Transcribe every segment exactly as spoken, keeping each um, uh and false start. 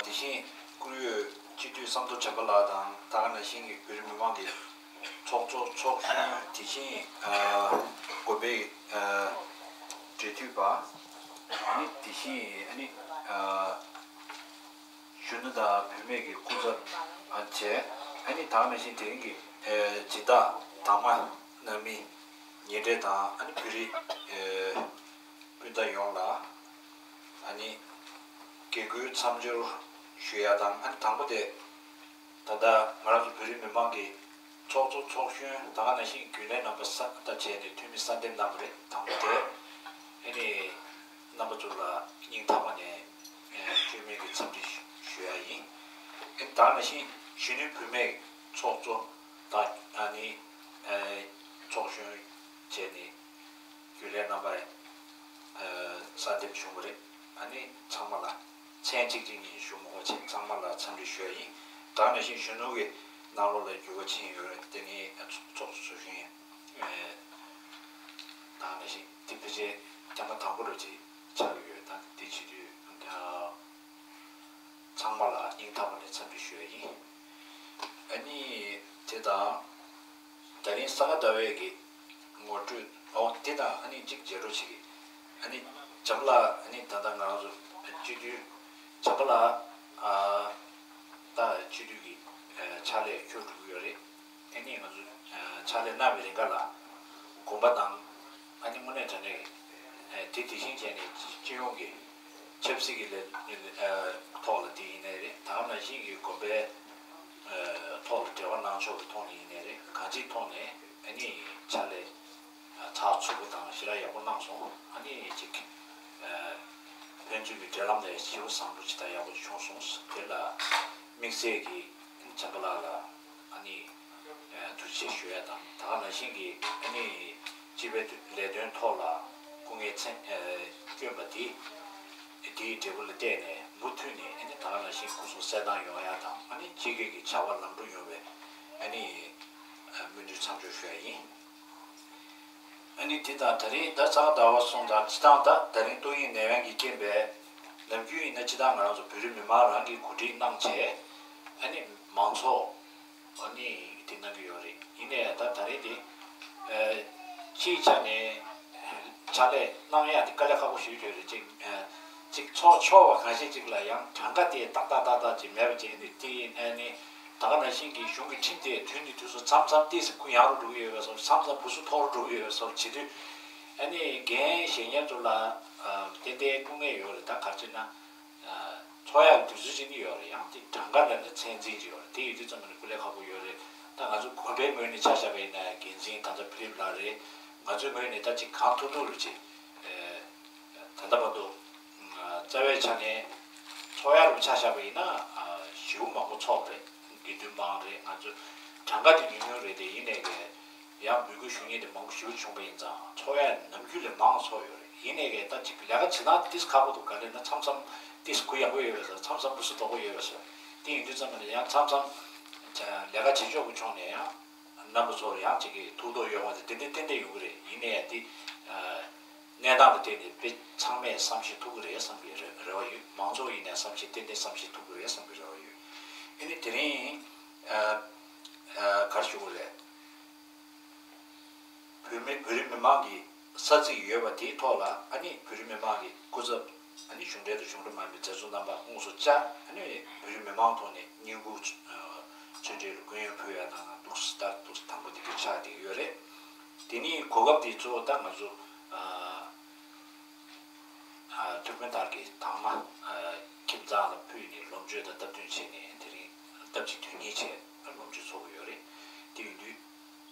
དེ་བཞིན་བཀུར་འོས་སྤྱི་འཐུས་བསམ་གཏོ་བྱམས་པ་ལགས་དང་། ད་ག་ནང་བཞིན་གྱི་བོད་རིགས་མི་མང་གི་ཚོགས་གཙོ་ཚོགས་གཞོན། དེ་བཞིན་ཨ་དགོན་པའི་ཨ་འབྲེལ་མཐུད་པ། ཨ་ནི་དེ་བཞིན་ཨ་ནི་ཨ་གཞོན་ནུ་དང་བུད་མེད་ཀྱི་སྐུ་ཚབ་ཨ་བྱས། ཨ་ནི་ད་ག་ནང་བཞིན་དེ་རིང་གི་ཨ་སྦྱིན་བདག་དང་མ་ནང་མི་ཉེ་འབྲེལ་དང་། ཨ་ནི་བོད་རིགས་ཨ་སྤུན་ཟླ་ཡོངས་ལ་ཨ་ནི་དགེ་སྐུལ་མཚམས་སྦྱོར་ཞུ་ཡ་དང་། ཨ་ནི་དང་པོ་དེ་ད་ལྟ་ང་རང་ཚོ་བོད་རིགས་མི་མང་གི་ཚོགས་གཙོ་ཚོགས་གཞོན། ད་ག་ནང་བཞིན་རྒྱུན་ལས་རྣམ་པ་གསར་དུ་བྱས་ནས་འཐུས་མི་གསར་འདེམས་གནང་བ་རེད། དང་པོ་དེ་ཨ་ནི་རྣམ་པ་ཚོ་ལ་སྙིང་ཐག་པ་ནས་ཨ་བཅོས་མིན་གྱི་འཚམས་འདྲི་ཞུ་ཡ་ཡིན། ཨ་ནི་ད་ག་ནང་བཞིན་གཞོན་ནུ་བུད་མེད་ཚོགས་གཙོ་དང་། ཨ་ནི་ཨ་ཚོགས་གཞོན་བྱས་ནས་རྒྱུན་ལས་རྣམ་པ་ཨ་གསར་འདེམས་བྱུང་བ་རེད། ཨ་ནི་ཚང་མ་ལ་མཚན་གཅིག་གཅིག་གཉིས་ཞུ་མ་དགོས་པ་བྱས། ཚང་མ་ལ་འཚམས་འདྲི་ཞུ་ཡ་ཡིན། ད་ག་ནང་བཞིན་གཞོན་ནུ་གི་ནང་ལོགས་ལ་འགྱུར་བ་ཕྱིན་ཡོད་རེད། དེ་ནི་ཨ་ཚོགས་གཙོ་ཚོགས་གཞོན་ཡིན། ཨ་ད་ག་ནང་བཞིན་དེ་ཕལ་ཆེར་ཐེངས་མ་དང་པོ་རེད་ཅེས་ཆགས་ཡོད། ད་དེ་བྱེད་དུས་ཨ་ཚང་མ་ལ་སྙིང་ཐག་པ་ནས་འཚམས་འདྲི་ཞུ་ཡ་ཡིན། ཨ་ནི་དེ་དང་། ད་རིང་ས་ག་ཟླ་བའི་གི་ངོ་སྤྲོད། ཨོ་དེ་དང་ཨ་ནི་གཅིག་མཇལ་འཕྲད་བྱེད་ཀྱི། ཨ་ནི་བྱམས་པ་ལགས། ཨ་ནི་ད་ལྟ་ང་རང་ཚོ་སྤྱི་འཐུས་བྱམས་པ་ལགས་ཨ་ད་སྤྱི་འཐུས་ཀྱི་ཨ་ཕྱག་ལས་འཁྱུར་འགྲོ་གི་ཡོད་རེད། ཨ་ནི་ང་ཚོ་ཨ་ཕྱག་ལས་གནང་བའི་རིང་ག་ལ་དགོངས་པ་དང་། ཨ་ནི་དངོས་གནས་དྲང་གནས་ཨ་དེ་དེ་བཞིན་བྱས་ནས་སྤྱི་ཡོངས་ཀྱི་ཆབ་སྲིད་ཀྱི་ལས་ཨ་ཐོག་ལ་དེ་ཡིན་ནའི་རེད། ད་ག་ནང་བཞིན་གྱི་དགོན་པའི་ཨ་ཐོག་ལ་འབྲེལ་བ་གནང་ཕྱོགས་ཀྱི་ཐོག་ནས་ཡིན་ནའི་རེད། གང་ཅིའི་ཐོག་ནས་ཨ་ནི་ཕྱག་ལས་ཨ་ཚགས་ཚུད་པོ་དང་ཞེ་དྲག་ཡག་པོ་གནང་སོང་། ཨ་ནི་ཅིག་ཨ་ཕན་ཚུན་གྱི་འབྲེལ་ལམ་ལ་ཞེ་པོ་བཟང་པོ་ཅིག་དང་ཡག་པོ་ཅིག་བྱུང་སོང་། དེ་ལ་དམིགས་བསལ་གྱིས་བྱམས་པ་ལགས་ལ་ཨ་ནི་ཨ་ཐུགས་རྗེ་ཆེ་ཞུ་ཡ་དང་། ད་ག་ནང་བཞིན་གྱི་ཨ་ནི་སྤྱི་པའི་ལས་དོན་ཐོག་ལ་སྐུ་ངལ་ཚན་ཨ་བསྐྱོན་པ་དེ་དེའི་འབྲས་བུ་ལ་བརྟེན་ནས་མུ་མཐུད་ནས་ཨ་ནི་ད་ག་ནང་བཞིན་སྐུ་གཟུགས་གསལ་ཐང་ཡོང་ཡ་དང་། ཨ་ནི་སྤྱི་སྒེར་གྱི་བྱ་བ་ལམ་འགྲོ་ཡོང་བའི་ཨ་ནི་ཨ་སྨོན་འདུན་མཚམས་སྦྱོར་ཞུ་ཡ་ཡིན། ཨ་ནི་དེ་དང་ད་རིང་ད་ས་ག་ཟླ་བ་སོང་ཙང་། སྤྱིར་བཏང་ད་ད་རིང་ཏོག་དབྱིབས་ནད་ཡམས་ཀྱི་རྐྱེན་པས་ནམ་རྒྱུན་ཡིན་ན་སྤྱིར་བཏང་ང་རང་ཚོ་བོད་རིགས་མི་མང་རང་གིས་གོ་སྒྲིག་གནང་བྱས། ཨ་ནི་མང་ཚོགས་ཨ་ནི་དེ་གནང་གི་ཡོད་རེད། ཡིན་ནའི་ད་ད་རེས་དེ་ཨ་སྤྱིའི་ཆ་ནས་ཕྱག་ལས་གནང་ཡག་དེ་དཀའ་ལས་ཁག་པོ་ཞེ་པོ་ཅིག་ཡོད་རེད། ཅིག་ཨ་ཅིག་ཚོགས་ཆོག་པ་གང་ཞིག་ཅིག་ལ་ཡང་གྲངས་ཀ་དེ་ཏག་ཏག་ཏག་ཏག་ཅིག་མེད་པ་ཅིག་ཡིན་དུས། དེ་ཡིན་ཨ་ནི་ད་ག་ནང་བཞིན་གྱི་གཞུང་གི་ཁྲིམས་དེ་དུས་ནས་དུས་སུ་མཚམས་མཚམས་ཏོག་ཙམ་གུ་ཡངས་རུ་འགྲོ་གི་ཡོད་པའི་བཟོ། མཚམས་མཚམས་གུ་སུ་མཐོ་རུ་འགྲོ་གི་ཡོད་པའི་བཟོ་བྱེད་དུས། ཨ་ནི་འགན་བཞེས་མཁན་ཚོ་ལ་ཨ་ཏན་ཏན་སྐུ་ངལ་ཡོད་རེད། ད་ག་རེ་ཟེར་ན། ཚོགས་ཡག་དུས་ཚོད་ཅིག་ནི་ཡོད་རེད། ཡང་དེ་གྲངས་ཀ་ལ་ནི་ཚད་འཛིན་ཅིག་ཡོད་རེད། དེ་ཡོད་དུས་ཙམ་པ་ནི་སྐུ་ལས་ཁག་པོ་ཡོད་རེད། ད་ང་ཚོ་དགོན་པའི་ངོས་ནས་ཆ་བཞག་པ་ཡིན་ན་འགན་འཛིན་ད་ལྟ་ཕི་ལིབ་ལགས་རེད། ང་ཚོའི་ངོས་ནས་ད་ཅིག་གང་ཐུབ་ཐུབ་རུ་ཅིག་ད་ལྟ་བར་དུ་རྩ་བའི་ཆ་ནས་ཚོགས་ཡག་རུ་ཆ་བཞག་པ་ཡིན་ན། ཞེ་པོ་མང་པོ་ཚོགས་རེད། དགེ་འདུན་མང་རེད། ང་ཚོ་གྲངས་ཀ་དེ་ཉུང་ཉུང་རེད་དེ། ཡིན་ནའི་གི་ཡང་འབོད་སྐུལ་ཞུ་མཁན་དེ་མང་པོ་ཞེ་པོ་བྱུང་པ་ཡིན་ཙང་ཚོགས་ཡ་ནམ་རྒྱུན་ལས་མང་ཚོགས་ཡོད་རེད། ཡིན་ནའི་གི་ད་ཅིག་ལས་ཀ་བྱེད་སྟངས་ཏིས་ཁག་པོ་འདུག་ག་རེ་ན་མཚམས་མཚམས་ཏིས་གུ་ཡངས་པོ་ཡོད་པ་དང་མཚམས་མཚམས་འུ་སུ་དོག་པོ་ཡོད་པ་སོགས་དེ་ཡིན་དུས་ཙམ་པ་ལ་ཡང་མཚམས་མཚམས་ལས་ཀ་བྱེད་ཕྱོགས་ཀྱི་ཕྱོགས་ནས་ཡང་རྣམ་པ་ཚོར་ཡང་ཅིག་གི་ཐུགས་དོགས་ཡོད་པ་དེ་ཏན་ཏན་ཏན་ཏན་ཡོང་གི་རེད། ཡིན་ནའི་ཡང་དེ་གནས་སྟངས་ལ་བལྟས་ནས་དཔེ་ཚང་མས་བསམ་ཤེས་ཐུབ་ཀྱི་རེད་བསམ་པའི་རེ་རེ་བ་ཡོད། མང་ཚོགས་ཡིན་ནའི་བསམ་ཤེས་ཏན་ཏན་བསམ་ཤེས་ཐུབ་ཀྱི་རེད་བསམ་པའི་རེ་བ་ཡོད། ཨ་ནི་དེ་རིང་ཨ་ཨ་ག་རེ་ཞུ་དགོས་རེད། བོད་མི་བོད་རིགས་མི་མང་གི་ས་ཚིགས་ཡོད་པ་དེའི་ཐོག་ལ་ཨ་ནི་བོད་རིགས་མི་མང་གི་སྐུ་ཚབ་ཨ་ནི་གཞུང་འབྲེལ་དང་གཞུང་འབྲེལ་མ་ཡིན་པའི་མཛད་གཙོ་རྣམ་པ་དངོས་སུ་བཅར། ཨ་ནི་བོད་རིགས་མི་མང་ཐོག་ནས་བསྙེན་བཀུར་ཆོས་འབྲེལ་ལ་སྐུ་ཡོན་ཕུལ་ཡ་དང་འདུག་སེ་ད་འདུག་སེ་དང་པོ་དེ་ག་ཆགས་བསྡད་ཡོད་རེད། དེ་ནི་གོ་སྐབས་དེ་གཙོ་བོ་ད་ང་ཚོ་ཨ་ཨ་ཐུགས་ཕན་དར་གྱི་དྭངས་མ་ཨ་ཁྱིམ་ཚང་ལ་ཕུལ་ནས་ལོ་མཆོད་དང་སྟབས་བསྟུན་བྱས་ནས་དེ་རིང་སྟབས་གཅིག་དོན་གཉིས་བྱས་ལོ་མཆོད་འཚོགས་ཀྱི་ཡོད་རེད། དེ་ཡིན་དུས།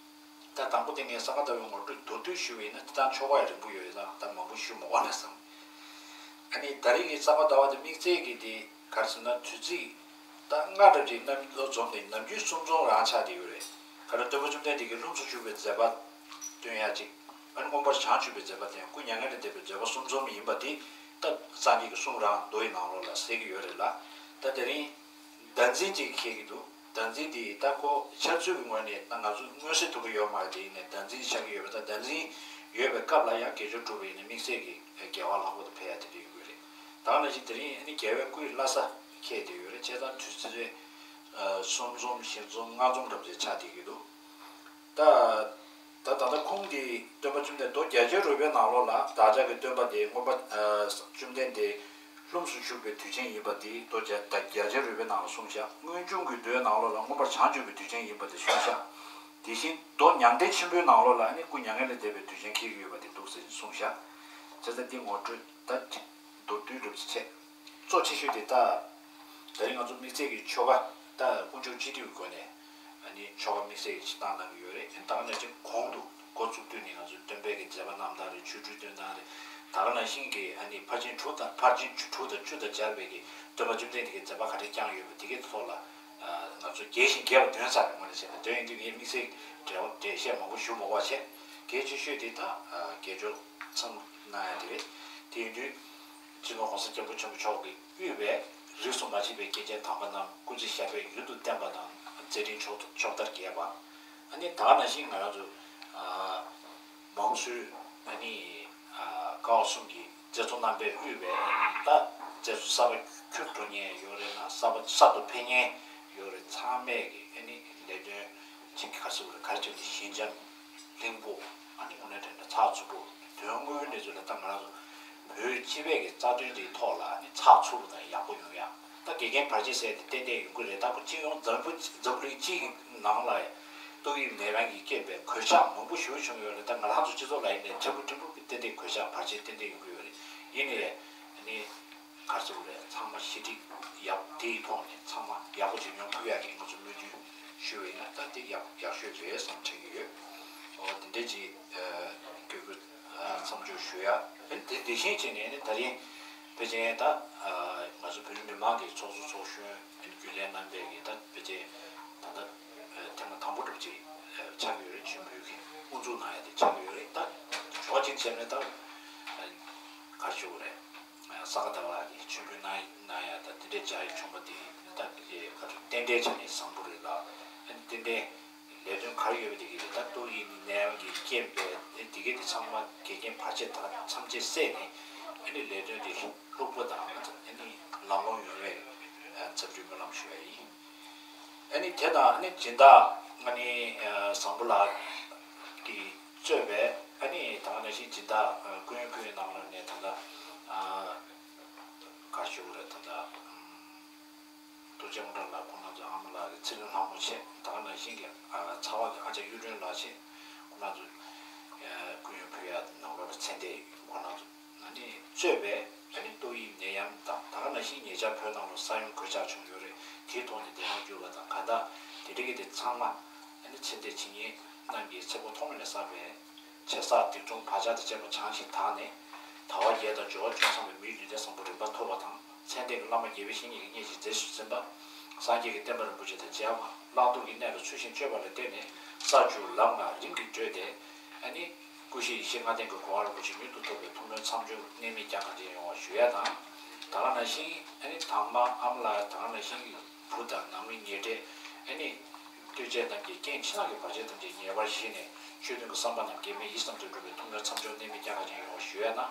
ད་དང་པོ་དེ་ངས་ས་ག་ཟླ་བའི་ངོ་སྤྲོད་མདོར་བསྡུས་ཞུས་པ་ཡིན་ན་དེ་དང་ཆོ་ག་ཡང་རིང་པོ་ཡོད་ཡོད་ཙང་ད་མང་པོ་ཞུ་མི་དགོས་ན་བསམ། ཨ་ནི་ད་རེས་ཀྱི་ས་ག་ཟླ་བ་དེ་དམིགས་བསལ་གྱི་དེ་ག་རེ་ཟེར་ན་དུས་ཚིགས་ད་སྔ་དྲགས་ཅིག་གནམ་ལོ་འཛོམས་ནས་ནམ་རྒྱུན་གསུམ་འཛོམས་རང་ཆགས་བསྡད་ཡོད་རེད། ག་རེ་སྟོན་པ་བཅོམ་ལྡན་འདས་ཀྱིས་ལྷུམས་སུ་ཞུགས་པའི་མཛད་པ་སྟོན་ཡ་གཅིག་ཨ་ནི་མངོན་པར་བྱང་ཆུབ་པའི་མཛད་པ་དང་སྐུ་མྱ་ངན་ལས་འདས་པའི་མཛད་པ་གསུམ་འཛོམས་ཡིན་པ་དེ་ད་སངས་རྒྱས་ཀྱི་གསུང་རང་མདོ་ཡི་ནང་ལོགས་ལ་གསལ་གྱི་ཡོད་རེད་ལ། ད་དེ་རིང་བདག་འཛིན་ཅིག་འཁེལ་གྱི་འདུག་བདག་འཛིན་དེ་ད་ཁོ་འཆར་ཚུལ་གྱི་ངོས་ནས་ད་ང་ཚོ་མངོན་གསལ་ཐུབ་ཀྱི་ཡོད་མ་རེད། དེ་ཡིན་ནའི་བདག་འཛིན་ཆགས་ཀྱི་ཡོད་པ། ད་བདག་འཛིན་ཡོད་པའི་སྐབས་ལ་ཡང་དགེ་སྦྱོར་སྒྲུབ་པ་ཡིན་ན་དམིགས་བསལ་གྱི་དགེ་བ་ལྷག་པོ་དེ་འཕེལ་ཡ་དེ་འདྲ་ཡོང་གི་རེད། ད་ག་ནང་བཞིན་དེ་རིང་ཨ་ནི་རྒྱལ་བའི་སྐུའི་བླ་གཟའ་འཁེལ་བསྡད་ཡོད་རེད། བྱས་ཙང་དུས་ཚོད་རེ་གསུམ་འཛོམས་བཞི་འཛོམས་ལྔ་འཛོམས་འདྲ་པོ་ཅིག་ཆགས་བསྡད་ཀྱི་འདུག་ད་ད་ད་ལྟ་ཁོང་གིས་སྟོན་པ་བཅོམ་ལྡན་མདོ་རྒྱ་ཆེར་རོལ་པའི་ནང་ལོགས་ལ་བདག་ཅག་གི་སྟོན་པ་དེ་མངོན་པ་ཨ་བཅོམ་ལྡན་འདས་ལྷུམས་སུ་ཞུགས་པའི་དུས་ཆེན་ཡིན་པ་དེ་མདོ་རྒྱ་ད་རྒྱ་ཆེར་རོལ་པའི་ནང་ལ་གསུངས་ཤག་སྔོན་བྱུང་གི་མདོའི་ནང་ལོགས་ལ་མངོན་པར་བྱང་ཆུབ་ཀྱི་དུས་ཆེན་ཡིན་པ་དེ་གསུངས་ཤག་དེ་བཞིན་མདོ་མྱང་འདས་ཆེན་པོའི་ནང་ལོགས་ལ་ནི་སྐུ་མྱ་ངན་ལས་འདས་པའི་དུས་ཆེན་འཁེལ་གྱི་ཡོད་པ་དེ་འདུག་ཟེར་གསུངས་ཤག་བྱས་ཙང་དེ་ངོ་སྤྲོད་ད་ཅིག་མདོར་བསྡུས་འདྲ་པོ་ཅིག་བྱས། གཙོ་ཆེ་ཤོས་དེ་ད་ད་རིང་ང་ཚོ་དམིགས་བསལ་གྱི་ཆོ་ག་ད་དཀོན་མཆོག་སྤྱི་འདུས་ཀྱི་སྒོ་ནས་ཨ་ནི་ཆོ་ག་དམིགས་བསལ་གྱི་ཅིག་བཏང་གནང་གི་ཡོད་རེད། ད་ག་ནང་བཞིན་གོང་དུ་འགོ་བཙུགས་དུས་ནས་ང་ཚོའི་སྟོན་པའི་གི་མཛད་པ་རྣམ་ཐར་རེད། ཆོ་འཕྲུལ་སྟོན་སྟངས་རེད། ད་ག་ནང་བཞིན་གྱི་ཨ་ནི་ཕར་ཕྱིན་དྲུག་དང་ཕར་ཕྱིན་དྲུག་དང་བཅུ་དང་སྦྱར་བའི་གི་སྟོན་པ་བཅོམ་ལྡན་འདས་ཀྱི་མཛད་པ་ག་རེ་བསྐྱངས་ཡོད་པ་དེ་གའི་ཐོག་ལ་ང་ཚོ་རྒྱས་ཤིང་རྒྱས་པ་འདོན་ཚར་རེད། དངོས་གནས་བྱས་ན་འདོན་ཡིན་དུས་ངས་དམིགས་བསལ་གྱི་འགྲེལ་བ་འགྲེལ་བཤད་མང་པོ་ཞུ་མ་དགོས་པ་བྱས། གལ་ཆེ་ཤོས་དེ་ད་དགེ་སྦྱོར་ཚང་གནང་ཡ་དེ་རེད། དེ་ཡིན་དུས། སྤྱི་ནོར་༸གོང་ས་༸སྐྱབས་མགོན་ཆེན་པོ་མཆོག་གིས་དབུས་པའི་རིས་སུ་མ་ཆད་པའི་སྐྱེས་ཆེན་དམ་པ་རྣམས་སྐུ་ཚེ་ཞབས་པད་ཡུན་དུ་བརྟན་པ་དང་མཛད་འཕྲིན་ཕྱོགས་ཕྱོགས་མཐར་རྒྱས་པ། ཨ་ནི་ད་ག་ནང་བཞིན་ང་རང་ཚོ་ཨ་མང་སུ་ཨ་ནི་ཨ་ཀ་བ་གསུམ་གྱི་མཛད་གཙོ་རྣམ་པས་དབུས་པའི་ད་མཛད་གཙོ་གསར་པ་འཁྱུར་འགྲོ་མཁན་ཡོད་རེད་ན་གསར་པ་གསར་དུ་ཕེབས་མཁན་ཡོད་རེད། ཚང་མས་ཀྱི་ཨ་ནི་ལས་དོན་ཅིག་ག་རེ་ཟེར་དགོས་རེད། ག་རེ་བྱས་ནས་ཞི་འཇམ། གླིང་བུ། ཨ་ནི་དངོས་གནས་དྲན་ན་ཚགས་ཚུད་པོ། དོན་དངོས་གནས་ཚུལ་ལ་ད་ང་རང་ཚོ་བོད་སྤྱི་པའི་གི་རྩ་དོན་དེའི་ཐོག་ལ་ཨ་ནི་ཚགས་ཚུད་པོ་དང་ཡག་པོ་ཡོང་ཡ། ད་དགེ་རྒན་བར་ཆད་ཟེར་དེ་ཏན་ཏན་ཡོང་གི་རེད། ད་ཁོ་སྤྱི་ཡོངས་འཛམ་བུ་འཛམ་བུ་གླིང་སྤྱིའི་ནང་ལ་ཏོག་དབྱིབས་ནད་ཡམས་ཀྱི་རྐྱེན་པས་གོད་ཆག་མང་པོ་ཞེ་པོ་བྱུང་ཡོད་རེད། ད་ང་རང་ཚོ་སྤྱི་ཚོགས་ལ་ཡིན་ནའི་ཕྲན་བུ་ཕྲན་བུ་གི་ཏན་ཏན་གོད་ཆག་བར་ཆད་ཏན་ཏན་ཡོང་གི་ཡོད་རེད། ཡིན་ནའི་ཨ་ནི། ག་རེ་ཟེར་དགོས་རེད། ཚང་མ་ཞི་འགྲིག་ཡག་དེའི་ཐོག་ནས་ཚང་མ་ཡག་པོ་ཅིག་ཡོང་ཐུབ་ཡག་གི་ང་ཚོ་སྨོན་འདུན་ཞུ་བ་ཡིན་ན་ད་འདི་ཡག་ཡག་ཤོས་རེད་བསམ་དྲན་གྱི་ཡོད། འོ་དེ་འདྲ་ཅིག་ཨ་བཀོད་སྒྲིག་ཨ་མཚམས་འཇོག་ཞུ་ཡ། ཨ་ནི་དེ་དེ་བཞིན་བྱས་ནས་ནི་ད་རིང་ཕལ་ཆེར་ད་ཨ་ང་ཚོ་བོད་རིགས་མི་མང་གི་ཚོགས་གཙོ་ཚོགས་གཞོན་ཨ་ནི་རྒྱུན་ལས་རྣམ་པས་ཀྱི་ད་ཕལ་ཆེར་ད་ལྟ་ཨ་ཐེངས་མ་དང་པོ་འདྲ་པོ་ཅིག་ཨ་ཆགས་ཀྱི་ཡོད་རེད། མཆོད་འབུལ་གྱི་དབུ་འཛུགས་གནང་ཡ་དེ་ཆགས་ཀྱི་ཡོད་རེད། ད་ཞོགས་ཅིག་བྱས་ནས་ད་ཨ་ག་རེ་ཞུ་དགོས་རེད། ས་ག་ཟླ་བ་ལགས་ཀྱིས་མཆོད་འབུལ་གནང་གནང་ཡ་དང་དེ་འདྲའི་བྱ་ཡི་བྱུང་བ་དེ་ད་ཁ་ཐུག་རྟེན་འབྲེལ་བྱས་ནས་བཟང་པོ་རེད་ལ། ཨ་ནི་རྟེན་འབྲེལ་ལས་དོན་ག་རེ་ཡོད་པ་དེ་གི་རེད། ད་ཏོག་དབྱིབས་ནད་ཡམས་ཀྱི་རྐྱེན་པས་དེ་གི་དེ་ཚང་མ་འགལ་རྐྱེན་བར་ཆད་ད་མཚམས་ཆད་བསལ་ནས་ཨ་ནི་ལས་དོན་དེ་ལྷུག་པོ་དང་ཨ་ནི་ལམ་ལྷོང་ཡོང་བའི་འཚམས་འདྲིའི་སྨོན་ལམ་ཞུ་ཡ་ཡིན། ཨ་ནི་དེ་དང་ཨ་ནི་སྦྱིན་བདག་ཨ་ནི་བཟང་པོ་ལགས་ཀྱིས་གཙོས་པའི་ཨ་ནི་ད་ག་ནང་བཞིན་སྦྱིན་བདག་ཀུན་ཡོད་ཀུན་ཡོད་ནང་ལ་ནས་ད་ལྟ་ག་རེ་ཞུ་དགོས་རེད། ད་ལྟ་རྡོ་རྗེ་སྔོ་ཁྲ་ལགས་ཁོང་རྣམ་ཚོ་ཨ་མ་ལགས་ཀྱི་ཚེ་རིང་ལྷ་མོ་བྱས། ད་ག་ནང་བཞིན་གྱི་ཚ་བ་གི་ཨ་ཅག་གཡུ་སྒྲོན་ལགས་བྱས། ཁོང་རྣམ་ཚོ་ཀུན་ཡོད་ཕུལ་ཡ་ནང་ལོགས་ལ་མཚན་དེ་ཁོང་རྣམ་ཚོ། ཨ་ནི་གཙོས་པའི་ཨ་ནི་ཏོག་དབྱིབས་ནད་ཡམས་དང་ད་ག་ནང་བཞིན་ཉེ་ཆར་བོད་ནང་ལ་ས་ཡོམ་གོད་ཆག་བྱུང་ཡོད་རེད། དེའི་ཐོག་ནས་བདེ་ཐང་གྱུར་པ་དང་གང་ལྟར་དེ་འདྲ་གི་དེ་ཚང་མ་ཨ་ནི་ཚེ་འདས་ཇི་སྙེད་རྣམས་ཀྱི་ཚེ་འཁོར་ཐོག་མེད་ལས་བསགས་པའི་བྱས་བསགས་སྡིག་ལྟུང་བག་ཆགས་དང་བཅས་པ་བྱང་ཞིང་དག་ནས་དལ་བ་བརྒྱད་དང་འབྱོར་བ་བཅུ་ཚང་བའི་མིའི་ལུས་རྟེན་བཟང་པོ་རིམ་པར་ཐོབ་པ་དང་། མཚན་ལྡན་གྱི་བླ་མ་དགེ་བའི་བཤེས་གཉེན་གྱི་མཉེས་ཤིང་མཛེས་སུ་ཟིན་པ། སངས་རྒྱས་ཀྱི་བསྟན་པ་རིན་པོ་ཆེ་དང་མཇལ་བ། བླང་དོར་གྱི་གནས་ལ་ཚུལ་བཞིན་སྤྱོད་པ་ལ་བརྟེན་ནས་ས་བཅུ་ལམ་ལྔ་རིམ་གྱིས་བགྲོད་དེ། ཨ་ནི་སྐུ་བཞི་ཡེ་ཤེས་ལྔ་ལྡན་གྱི་གོ་འཕང་རིན་པོ་ཆེ་མྱུར་དུ་ཐོབ་པའི་ཐུགས་སྨོན་མཚམས་སྦྱོར་གནད་མེད་རྒྱ་གང་ཆེ་ཡོང་བ་ཞུ་ཡ་དང་། ད་ག་ནང་བཞིན་ཨ་ནི་དྭངས་མ་ཨ་མ་ལགས། ད་ག་ནང་བཞིན་བུ་དང་ནང་མི་ཉེ་འབྲེལ། ཨ་ནི་ལྟོས་བཅས་རྣམས་ཀྱིས་རྐྱེན་ཕྱི་ནང་གི་བར་ཆད་ཐམས་ཅད་ངེས་པར་ཞི་ནས་ཆོས་དོན་གྱི་བསམ་པ་རྣམས་གེགས་མེད་ཡིད་བཞིན་དུ་འགྲུབ་པའི་ཐུགས་སྨོན་མཚམས་སྦྱོར་གནད་མེད་རྒྱ་གང་ཆེ་ཡོང་བ་ཞུ་ཡ་དང་།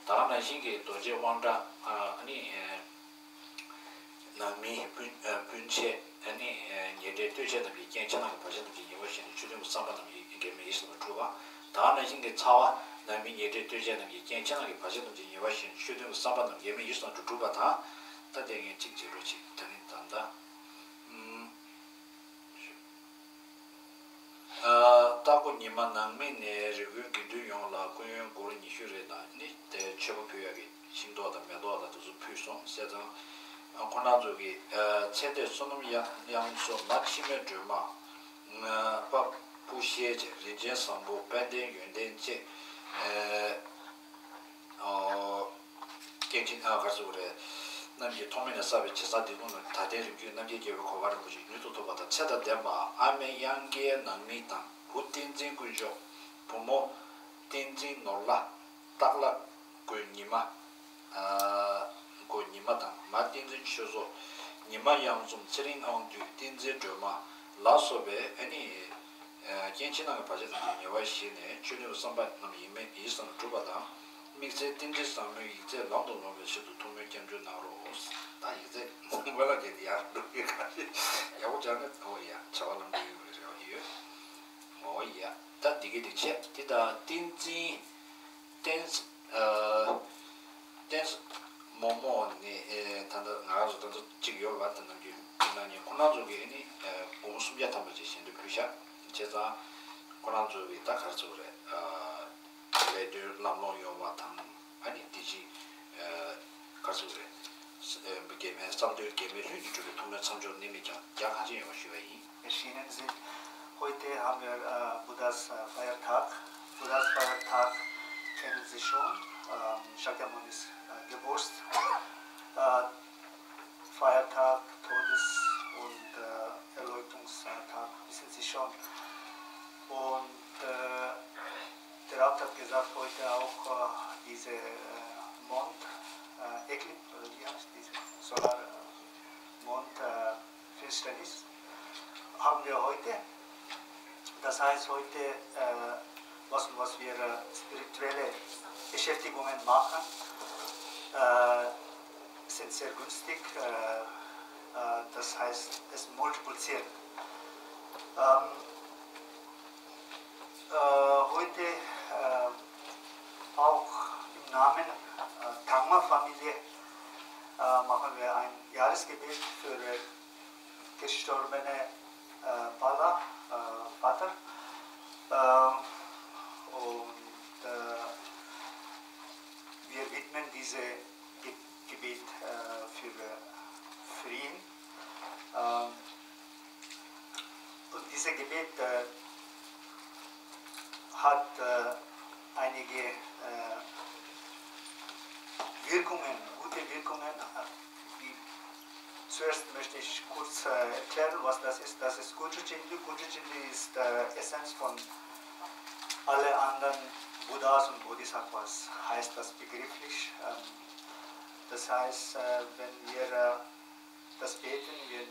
ད་ག་ནང་བཞིན་གྱི་རྡོ་རྗེ་དབང་དྲག་ཨ་ནི། ནང་མི་སྤུན་ཨ་སྤུན་མཆེད་ཨ་ནི་ཨ་ཉེ་འབྲེལ་ལྟོས་བཅས་རྣམས་ཀྱིས་རྐྱེན་ཕྱི་ནང་གི་བར་ཆད་ཐམས་ཅད་ངེས་པར་ཞི་ནས་ཆོས་དོན་གྱི་བསམ་པ་རྣམས་ཀྱིས་གེགས་མེད་ཡིད་བཞིན་དུ་འགྲུབ་པ། ད་ག་ནང་བཞིན་གྱི་ཚ་བ་ནང་མི་ཉེ་འབྲེལ་ལྟོས་བཅས་རྣམས་ཀྱིས་རྐྱེན་ཕྱི་ནང་གི་བར་ཆད་ཐམས་ཅད་ངེས་པར་ཞི་ནས་ཆོས་དོན་གྱི་བསམ་པ་རྣམས་གེགས་མེད་ཡིད་བཞིན་དུ་འགྲུབ་པ་དང་། ད་དེ་ངས་གཅིག་བྱེད་རོགས་བྱེད། ད་ནི་ད་ལྟ་ཨུམ། ཨ་སྟག་སྒོ་ཉི་མ་ནང་མི་ནས་རི་ཀོན་དགེ་འདུན་ཡོངས་ལ་སྐུ་ཡོན་སྒོར་ཉི་ཤུ་རེ་དང་ནི་དེ་མཆོད་པ་ཕུལ་ཡག་གི་ཤིང་ཏོག་དང་མེ་ཏོག་དང་དེ་ཚོ་ཕུལ་སོང་ཟེར་ཙང་། ཨ་ཁོང་རྣམ་ཚོ་གིས་ཨ་ཚེ་འདས་བསོད་ནམས་དབྱངས་དབྱངས་མཚོ། མ་འཆི་མེད་སྒྲོལ་མ། ཨ་པ་སྤུ་ཤེལ་བཅས། རིན་ཆེན་བཟང་པོ། དཔལ་ལྡན་ཡོན་ཏན་བཅས། ཨ་ཨོ། སྐྱེས་ཆེན་ཨ་གར་སོགས་རེད། རྣམས་ཀྱིས་ཐོག་མེད་ནས་བསགས་པའི་བྱས་བསགས་སྡིག་ལྟུང་རྣམས་དག་ལྡན་རིམ་བརྒྱུད་རྣམ་མཁྱེན་རྒྱལ་བའི་གོ་འཕང་རིན་པོ་ཆེ་མྱུར་དུ་ཐོབ་པ་དང་། ཚེ་དང་ལྡན་པ་ཨ་མའི་དབྱངས་སྐྱེས་ནང་མི་དང་བུ་བསྟན་འཛིན་དཀོན་མཆོག་བུ་མོ་བསྟན་འཛིན་ནོར་ལྷ། སྟག་ལྷ་སྒོ་ཉི་མ། ཨ་སྒོ་ཉི་མ་དང་མ་བསྟན་འཛིན་ཆོས་མཚོ། ཉི་མ་གཡང་འཛོམས། ཚེ་རིང་དབང་འདུས། བསྟན་འཛིན་སྒྲོལ་མ་ལ་སོགས་པའི་ཨ་ནི། རྐྱེན་ཕྱི་ནང་གི་བར་ཆད་ཐམས་ཅད་ངེས་པར་ཞི་ནས་ཆོས་ལུས་བསམ་པ་རྣམས་ཡིད་མེད་ཡིད་བཞིན་དུ་འགྲུབ་པ་དང་། དམིགས་བརྩེ་རྟེན་འབྲེལ་ཟབ་མོའི་ཡིག་ཚད་ལམ་དུ་ལོངས་པའི་ཆེད་དུ་ཐུགས་སྨོན་སྐྱབས་འཇུག་གནང་རོགས། ད་ཡིག་ཚད་མོ་ལ་དེ་ཡག་འགྲོ་གི་ག་ཞིག་ཡག་པོ་སྦྱར་ནས་ཨོ་ཡ་བྱ་བ་ལམ་འགྲོ་ཡོང་གི་རེ་བ་ཡོད། ཨོ་ཡ་ད་འདི་གི་འདི་བྱས་འདི་ད་བསྟན་འཛིན། བསྟན། ཨ། བསྟན། མོ་མོ་ནི་ཨེ་ད་ལྟ་ང་རང་ཚོ་ད་ལྟ་གཅིག་ཡོད་པ་དེ་ནམ་རྒྱུན་ཁྱེད་རང་གཉིས་ཁོ་རང་ཚོ་གི་ཨ་ནི་ཨེ་སྒོར་མོ་སུམ་བརྒྱ་ཐམ་པ་ཅིག་ཞལ་འདེབས་ཕུལ་ཤག་བྱས་ཙང་ཁོ་རང་ཚོ་གི་ད་ག་རེ་ཟེར་དགོས་རེད། ཨ། ལས་དོན་ལམ་ལྷོང་ཡོང་བ་དང་ཨ་ནི་དེ་ཅིག་ཨ་ག་རེ་ཟེར་དགོས་རེད། ཨེ་གེགས་མེད་བསམ་དོན་གེགས་མེད་ལྷུན་གྱིས་གྲུབ་པའི་ཐུགས་སྨོན་མཚམས་སྦྱོར་གནད་མེད་ཀྱང་རྒྱ་གང་ཆེ་ཡོང་བ་ཞུ་བ་ཡིན། Erschienen sind. Heute haben wir äh, Buddhas äh, Feiertag. Buddhas Feiertag kennen Sie schon. Ähm, Shakyamuni ist äh, Geburtstag, äh, Feiertag, Todes- und äh, Erleuchtungstag, wissen Sie schon. Und äh, der Abt hat gesagt, heute auch äh, diese äh, Mond, äh, Eclipse, oder wie heißt diese? Solar, äh, Mond, äh, Finsternis haben wir heute. Das heißt, heute, äh, was, was wir äh, spirituelle Beschäftigungen machen, äh, sind sehr günstig. Äh, äh, das heißt, es multipliziert. Ähm, äh, heute äh, auch im Namen äh, Dharma-Familie äh, machen wir ein Jahresgebet für äh, gestorbene äh, Pala, äh, Vater. Ähm, und äh, wir widmen diese Ge Gebet äh, für, äh, für ihn. Ähm, und dieses Gebet äh, hat äh, einige äh, Wirkungen, gute Wirkungen. Äh, die, zuerst möchte ich kurz äh, erklären, was das ist. Das ist Kunju Chindu. Kunju Chindu ist äh, Essenz von alle anderen Buddhas und Bodhisattvas, heißt das begrifflich. Ähm, das heißt, äh, wenn wir äh, das beten, wir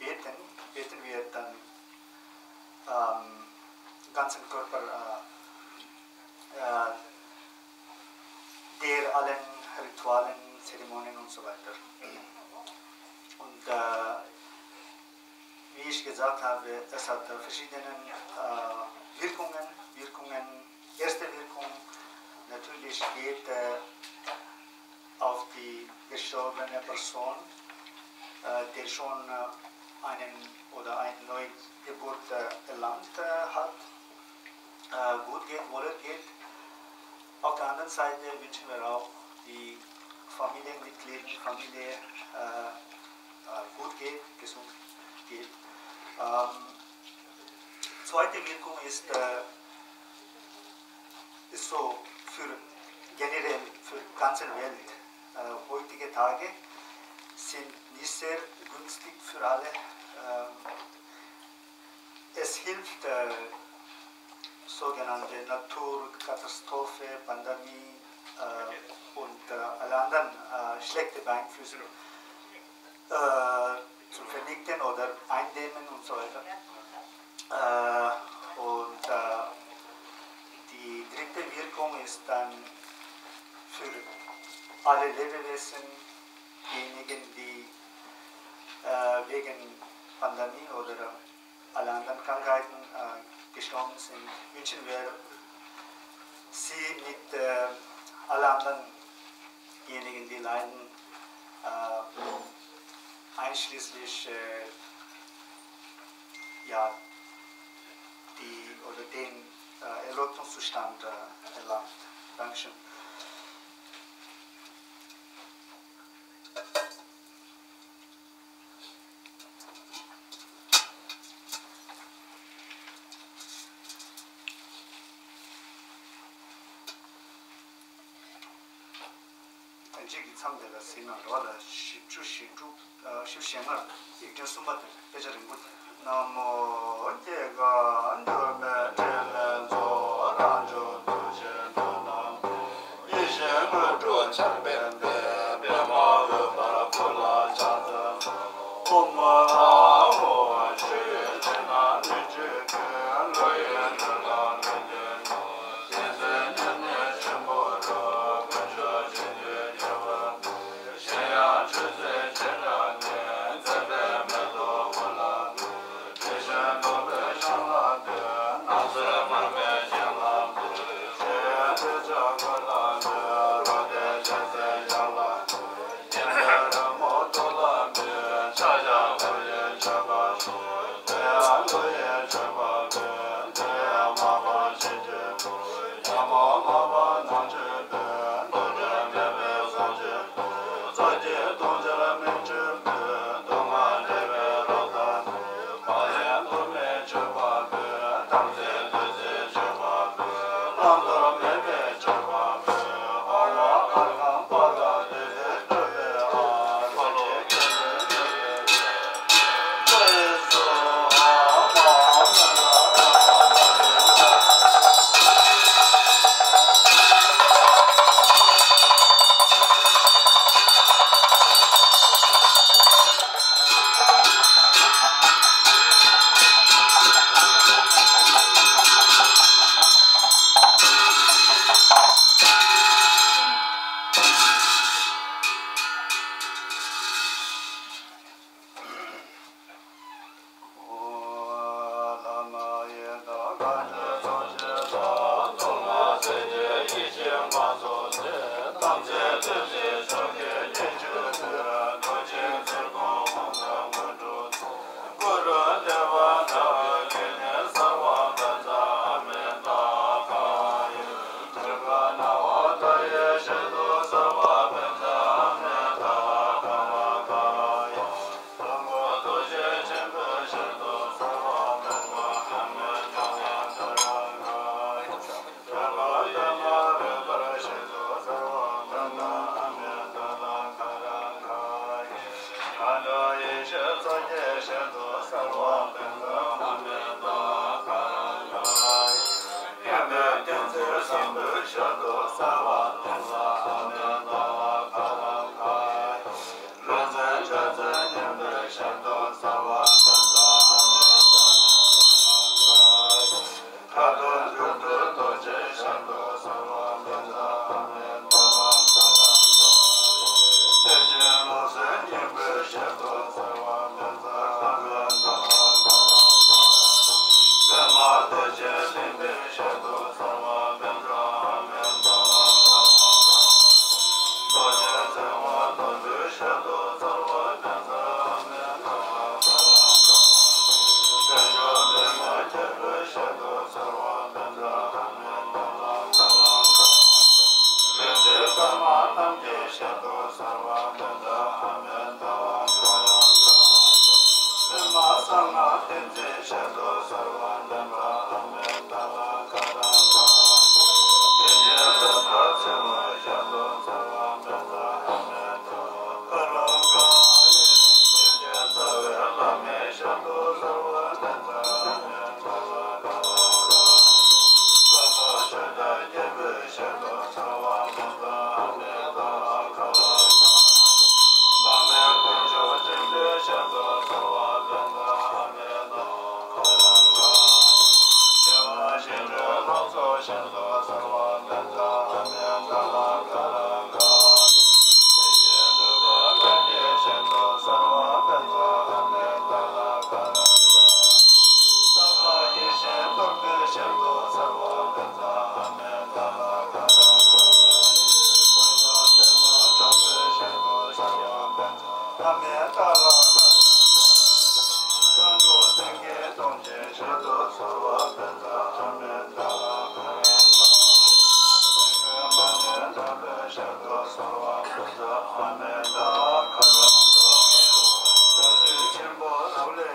beten, beten wir dann ähm, ganzen Körper äh, äh, der allen Ritualen, Zeremonien und so weiter. Und äh, wie ich gesagt habe, es hat äh, verschiedene äh, Wirkungen. Wirkungen, erste Wirkung natürlich geht äh, auf die gestorbene Person, äh, der schon äh, einen oder eine Neugeburt äh, erlangt äh, hat, äh, gut geht, wohl geht. Auf der anderen Seite wünschen wir auch die Familienmitglieder, Familie äh, äh, gut geht, gesund geht. Ähm, zweite Wirkung ist, äh, ist so für generell für die ganze Welt. Äh, heutige Tage sind Ist sehr günstig für alle. Ähm, es hilft äh, sogenannte Naturkatastrophe, Pandemie äh, und äh, alle anderen äh, schlechte Beeinflüsse äh, zu vernichten oder eindämmen und so weiter. Äh, und äh, die dritte Wirkung ist dann für alle Lebewesen, diejenigen, die äh, wegen Pandemie oder alle anderen Krankheiten äh, gestorben sind, wünschen wir, sie mit äh, alle anderen diejenigen, die leiden, äh, einschließlich äh, ja, die oder den äh, Erleuchtungszustand äh, erlangt. Dankeschön. གཅིག་གི་མཚམས་དེ་ལ་ཟིན་ན་རོ་ལ་བཞི་བཅུ་ཞེ་དྲུག་ཨ་བཞི་བཅུ་ཞེ་ལྔ། ཡིག་ཕྲེང་གསུམ་པ་དེ་དཔེ་ཆ་རིང་པོ་དེ། ན་མོ་རྒྱལ་དགའ་འགྱུར་མེད་འཕྲིན་ལས་མཚོ། རང་བྱུང་ཐུགས་རྗེའི་མཐུ་རྣམས་ཀྱིས། ཡེ་ཤེས་དངོས་གྲུབ་ཆར་འབེབས་པའི། པདྨ་འོད་འབར་སྐུ་ལ་ཕྱག་འཚལ་ལོ། ཨོཾ་ཨཱཿཧཱུྃ། ཆུ་ཡི་ཕྱི་ནང་ནུས་ཀྱིས་ཀུན། ཀླུ་ཡི་ལུས་ལ་ལྷུན་གྱིས་གནས། བསྟན་འཛིན་སྙིང་ནི་ཆེན་པོ་རུ། དཀོན་མཆོག་སྤྱི་མཐུས་ཁྱབ་པར་བསྟོད། གཞན་ཡང་མཆོད་རྫས་བྱེ་བྲག་ནི། མཛེས་པའི་མེ་ཏོག་དབུ་ལ་འདུ། དྲི་བཞོན་བདུག་སྤོས་ཤངས་ལ་འདུད། སྣང་སྲིད་མར་མེ་སྤྱན་ལ་འབུལ། མཆོད་ཡོན་ཐོད་ཆང་གོས་ལ་འདུད། རོ་བདེ་ཕྱག་འཚལ་ཞལ་ལ་འདུད། སྙན་པའི་རོལ་མོ་ཐུགས་ལ་འབུལ། ཕྱག་བཞག་ཀླུ་ཡི་མཆོད་པ་ཞུ། བསྟོད་ཡང་ཀླུ་ཡི་མཆོད་པ་འབུལ། བསྟོད་ཡང་མར་པ་ཆོས་ཀྱི་སྐུ། ཉོན་མོངས་མ་སྤངས་ནང་ཆོས་འབུལ། འདུ་འབྲལ་མེད་པའི་གསུང་ཆོས་འབུལ། ཚོགས་ཀྱི་དུང་ཕྱུར་མིང་ཆོས་འབུལ། སྡུག་བསྔལ་བྲལ་བའི་རོ་བདག་འབུལ། མ་ཡེངས་ཐོགས་མེད་མཆོད་པ་འབུལ། དམ་ཚིག་བདུད་རྩིའི་མཆོད་པ་འབུལ། བླང་དོར་མེད་པའི་མཆོད་པ་འབུལ། ཨ་ཝ་ཨར་ཧང་པ་ལ་བདུད་རྩི་སྤྲོས་པའི་ཨ། ཧོ་ལོ།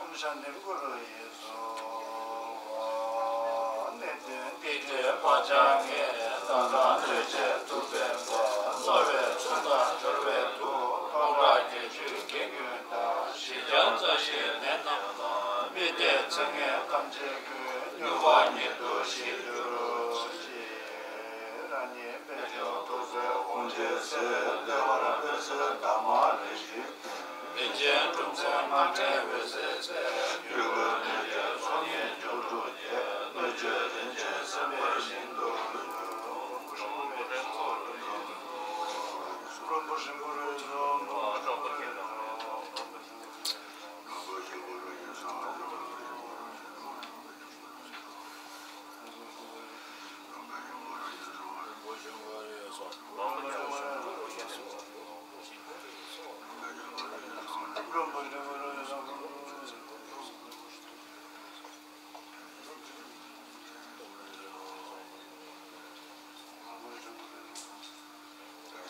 ཨོཾ་ཤཱནྟི་གུ་རུ་ཡེ་སྭཱ་ཧཱ། བ་ཅག་ངས་ད་ལྟ་གནོད་བྱེད་ཐུབ་པའི་བར། རྩ་བའི་ཚོགས་དང་སྦྱོར་བའི་དུག་སྟོང་ཕྲག་བརྒྱད་ཅུའི་གེགས་ཀུན་དང་། བཞི་བརྒྱ་རྩ་བཞིའི་ནད་རྣམས་དང་། མི་བདེ་ཚེ་ངན་ཐམས་ཅད་ཀུན། མྱུར་བ་ཉིད་དུ་ཞི་གྱུར་ཅིག་རང་ཉིད་པད་འབྱུང་ཐུགས་སྲས་དབང་བྱེད་ཟེར། བདེ་བར་སྤེལ་ཚེ་འདབ་མ་ལེགས་བཞུགས་ཀུན། རིན་ཆེན་གྲུབ་མཐའི་རྔ་སྒྲས་འོད་ཟེར་འཚེར། རྒྱུད་བཀོད་ནུས་བརྒྱའི་ཚོགས་གཉིས་མཇུག་སྒྲིལ་གྱི། སྣོད་བཅུད་རིན་ཆེན་སེམས་དཔའི་ཞིང་དུ།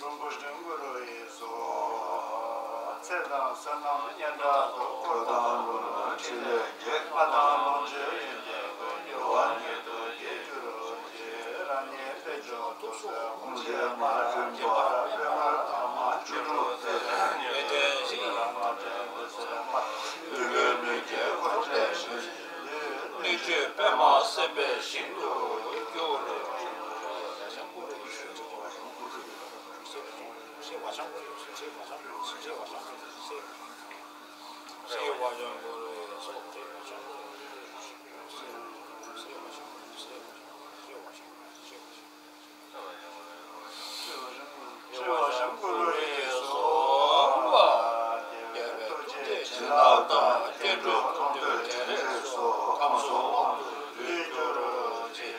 རིན་པོ་ཆེ་གུ་རུ་ཡིས་སོ། ཚེ་དང་བསོད་ནམས་སྙན་གྲགས་སོགས། འཁོར་དང་ལོ་ལོན་ཕྲིན་ལས་ཀྱིས། ལྔ་དང་ལོངས་སྤྱོད་ཡོན་ཏན་ཀུན། འགྱུར་བ་ཉིད་དུ་སྐྱེ་གྱུར་ཅིག་རང་ཉིད་པད་འབྱུང་ཐུགས་སྲས་དབང་བྱེད་མ། མགྲིན་པར་པདྨོ་དར་མ་བཅུ་དྲུག་སྟེ། ཡོན་ཏན་བཞི་ཡི་རང་ལ་འབྲས་བུ་ཚེ་རབས་མ། རྒྱུད་བཀོད་ནུས་བརྒྱའི་འཁོར་ལོས་བསྒྱུར་ཞིང་། སྣོད་བཅུད་པདྨ་སེམས་དཔའི་ཞིང་དུ་གྱུར། ཆེ་བ་ཞིག་ཀུ་རུ་ཡིས་སོ། རྒྱལ་བའི་ཐུགས་རྗེ་བྱིན་རླབས་དང་། མཁས་གྲུབ་མཐོང་ཐོས་དྲན་རེག་སོགས། ཁམས་གསུམ་དབང་དུ་ལུས་གྱུར་ཅིག་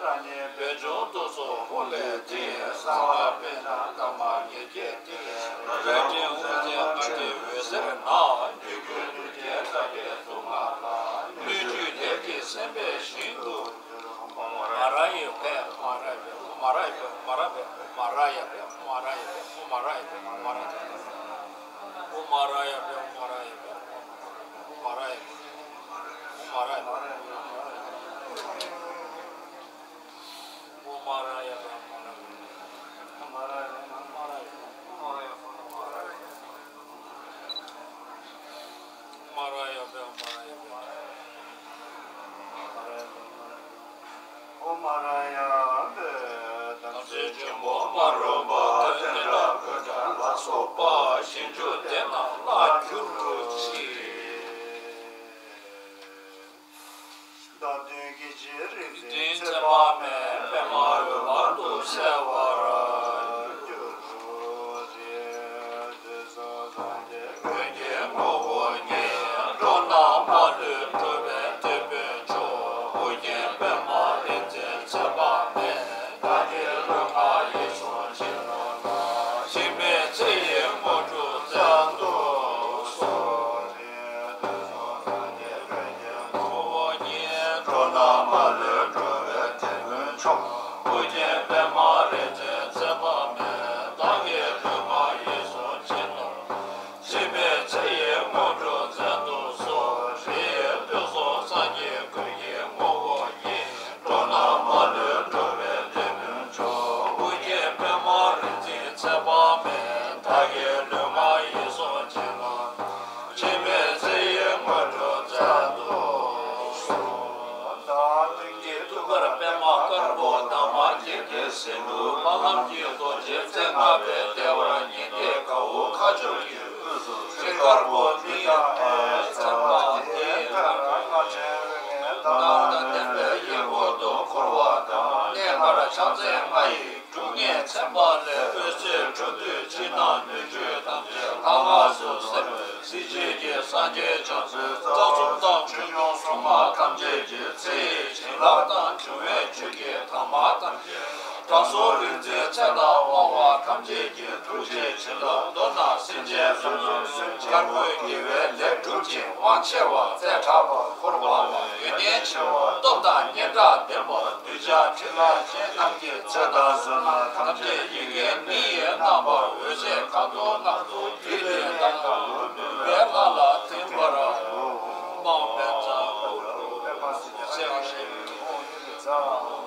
རང་ཉིད་པད་འབྱུང་ཐུགས་སྲས་དཔུང་ལས་ཐིམ། གསང་བ་པདྨ་འདབ་མ་ཉེར་བརྒྱད་སྟེ། རལ་གྲི་དབུ་རྩེ་ལྔ་སྟེ་འོད་ཟེར་ནག་རྒྱུད་བཀོད་ནུས་བརྒྱའི་སྒྲ་སྐད་དུ་ལྔ་ལ། སྣོད་བཅུད་ལས་ཀྱི་སེམས་དཔའི་ཞིང་དུ། མ་ར་ཡ་པད་མ་ར་ཡ་པད་མ་ར་ཡ་པད་མ་ར་ཡ་པད་མ་ར་ཡ་པད་མ་ར་ཡ་པད་མ་ར་ཡ་པད། ཨོཾ་མ་ར་ཡ་པད། དམ་ཚིག་ཆེན་པོ་མ་རུངས་པ། དེ་ནས་ལྷ་བསྐུལ་དང་ལ་སོགས་པ། ཞིང་བཅུ་དེ་རྣམས་ལྷར་གྱུར་ཅིག་བདག་མདུན་གྱི་རིག་འཛིན་ཚེ་དཔག་མེད། པདྨ་འོད་འབར་དུ་གསལ་བར་གྱུར་ཅིག་དུས་གསུམ་སངས་རྒྱས་ཀུན་གྱི་ངོ་བོ་ཉིད། འགྲོ་རྣམས་མ་ལུས་འགྲོ་བའི་དེད་དཔོན་མཆོག་ཨོ་རྒྱན་པདྨ་རིག་འཛིན་ཚེ་དཔག་མེད། བདག་གི་ལུས་ངག་ཡིད་གསུམ་ཕྱིར་ལོག་ན། འཆི་མེད་ཚེ་ཡི་དངོས་གྲུབ་བཙལ་དུ་གསོལ། ངོ་བོ་ཉིད། འགྲོ་རྣམས་མ་ལུས་འགྲོ་བའི་དེད་དཔོན་མཆོག་ཨོ་རྒྱན་པདྨ་རིག་འཛིན་ཚེ་དཔག་མེད། བདག་གི་ལུས་ངག་ཡིད་གསུམ་ཕྱིར་ལོག་ན། འཆི་མེད་ཚེ་ཡི་དངོས་གྲུབ་བཙལ་དུ་གསོལ། དེ་ཡི་དུས་གསུམ་སངས་རྒྱས་ཀུན་གྱི་ངོ་བོ་ཉིད། འགྲོ་རྣམས་མ་ལུས་འགྲོ་བའི་དེད་དཔོན་མཆོག་ཨོ་རྒྱན་པདྨ་རིག་འཛིན་ཚེ་དཔག་མེད། བདག་གི་ལུས་ངག་ཡིད་གསུམ་ཕྱིར་ལོག་ན། འཆི་མེད་ཚེ་ཡི་དངོས་གྲུབ་བཙལ་དུ་གསོལ། བདག་མདུན་གྱི་ཐུགས་ཀར་པདྨ་དཀར་པོ་འདབ་མ་བརྒྱད་ཀྱི་ཟེའུ་འབར་ལམ་གྱི་རྡོ་རྗེ་རྩེ་ལྔ་པའི་ལྟེ་བར་ཉི་ཟླའི་གའུ་ཁ་སྦྱོར་གྱི་དབུས་སུ་རྩེ་དཀར་པོ་འདི་ཡང་ཨེ་ཚེ་དཔག་མེད་ཀྱི་ལྷ་ཁང་ལྔ་ཆེན་འོད་ལྔའི་མདངས་དང་ལྡན་པའི་གཡས་སྐོར་དུ་འཁོར་བ་དང་གནས་ལྔར་ཕྱག་མཚན་ལྔ་ཡི་དྲུང་ནས་མཚན་པ་ལས་འོད་ཟེར་འཕྲོ་འདུས་ཕྱི་ནང་སྣོད་བཅུད་ཐམས་ཅད་ལྷ་ལྔ་སུ་སེམས་གཟི་བརྗིད་ཀྱི་སངས་རྒྱས་བྱང་སེམས་རྩ་གསུམ་དང་ཆོས་སྐྱོང་སྲུང་མ་ཐམས་ཅད་ཀྱི་ཚེ་ཡི་བྱིན་རླབས་དང་འབྱུང་བའི་ཆོས་ཀྱི་དྭངས་མ་ཐམས་ཅད་དྲང་སྲོང་རིག་འཛིན་ཚེ་དང་དབང་བ་ཐམས་ཅད་ཀྱི་ཐུགས་རྗེའི་བྱིན་རླབས་མདོར་ན་སེམས་ཅན་ཐམས་ཅད་དཀར་པོའི་དགེ་བའི་ལས་སྒྲུབ་ཅིང་དབང་ཆེ་བ་རྩལ་དྲག་པ་འཁོར་བ་ལ་ཡོན་ཏན་ཆེ་བ་སྟོབས་དང་སྙན་གྲགས་ལྡན་པ་གདུལ་བྱ་ཕྲིན་ལས་ཅན་རྣམས་ཀྱི་ཚེ་དང་བསོད་ནམས་ཐམས་ཅད་ཡི་གེ་འདི་ཡི་རྣམ་པར་འོད་ཟེར་ཁ་དོག་སྣ་ཚོགས་བརྒྱུད་ལྡན་དང་མོས་པའི་ལྷ་ལ་ཐིམ་པར་སྨོན་པའི་ཚ་འོ་སེམས་ཤིང་ཚ།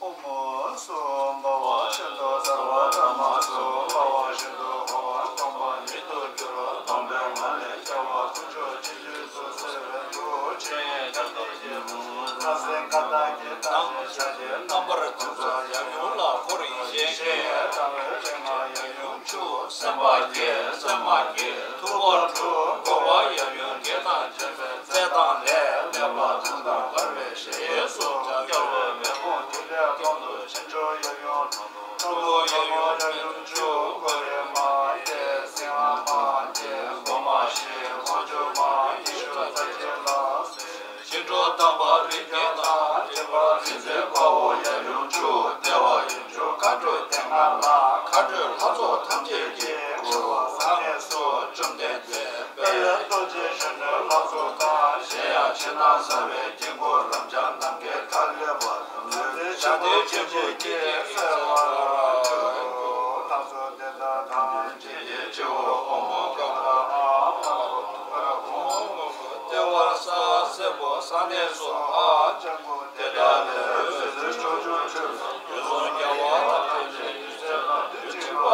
ཨོཾ་སྭ་བྷཱ་ཝ་ཤུདྡྷ་སརྦ་དྷརྨ་སྭ་བྷཱ་ཝ་ཤུདྡྷ་ཧོ། སྟོང་པ་ཉིད་དུ་གྱུར་པ་སྟོང་པའི་ངང་ལས་སྐྱེ་བ་ཀུན་འབྱུང་ཆེན་པོའི་གཟུགས་སུ་ལུས་ཆེན་ཡང་ཁྱབ་བདག་གི་རྣམ་སེམས་ཁ་དག་གི་རྣམ་ཤེས་ཀྱི་རྣམ་པར་གཟུགས་སུ་ཡབ་ཡུམ་ལ་འཁོར་ཞིང་། ཞིང་ཡང་དང་པོའི་རིགས་ལྔ་ཡབ་ཡུམ་བཅུ། སེམས་དཔའ་བརྒྱད་སེམས་མ་བརྒྱད་ཐུབ་པ་དྲུག་བསྐོར་བ་ཡབ་ཡུམ་བརྒྱད་དང་བཅས་པའི་རྩལ་དང་ལས་ལེགས་པ་དང་དང་འབར་བའི་ཞལ་སོགས་ཀྱང་སྐྱབས་མེ་དཔུང་ཐིག་ལེ་སྟོང་དུ་ཕྱིན་ཆོག་ཡབ་ཡུམ་ལྷ་དྲུག་ཡབ་ཡུམ་ཡབ་ཡུམ་བཅུ་ཀོ་རེ་མ་བརྒྱད་སིང་ཧ་མ་བརྒྱད་འགོ་མ་བཞི་དབང་ཕྱུག་མ་ཡེ་ཤེས་རྩ་བརྒྱད་ལ། ཞིང་འབྲོག་དམ་པ་རིགས་བརྒྱད་དང་། ཐེག་པ་རིགས་འཛིན་དཔའ་བོ་ཡབ་ཡུམ་བཅུ། ལྟེ་བ་ཡུམ་བཅུ་མཁའ་འགྲོ་སྡེ་ལྔ་ལ། མཁའ་འགྲོའི་ལྷ་ཚོགས་ཐམས་ཅད་ཀྱིས། བསྐོར་བ་ས་གནས་སུ་བཅོམ་ལྡན་འདས་དཔལ་ལྡན་རྡོ་རྗེ་གཞོན་ནུའི་ལྷ་ཚོགས་དང་། གཞན་ཡང་ཕྱི་ནང་གསང་བའི་དཀྱིལ་འཁོར་རབ་འབྱམས་ནམ་མཁའི་མཐའ་ཀླས་པ་དང་། ལྷ་རྫས་ཆེན་པོ་ཆེ་ཆུང་གིས་གསལ་བར་གྱུར། ལྷ་ཚོགས་དེ་དག་དང་། སྤྱི་ཡི་སྤྱི་བོར་ཨོཾ་ཨོཾ་ག་ག་ཨཱཿ་ཨཱཿ། ལྟེ་བར་ས་སེར་པོ་ས་གནས་སུ་ཨཱཿ་སྤྱང་ཀི། དེ་དག་ལས་འོད་ཟེར་ཕྱོགས་བཅུར་འཕྲོས་ལ། དུས་གསུམ་རྒྱལ་བ་ཐམས་ཅད་ཀྱི་སྲས་དང་རྡུལ་གཅིག་པ།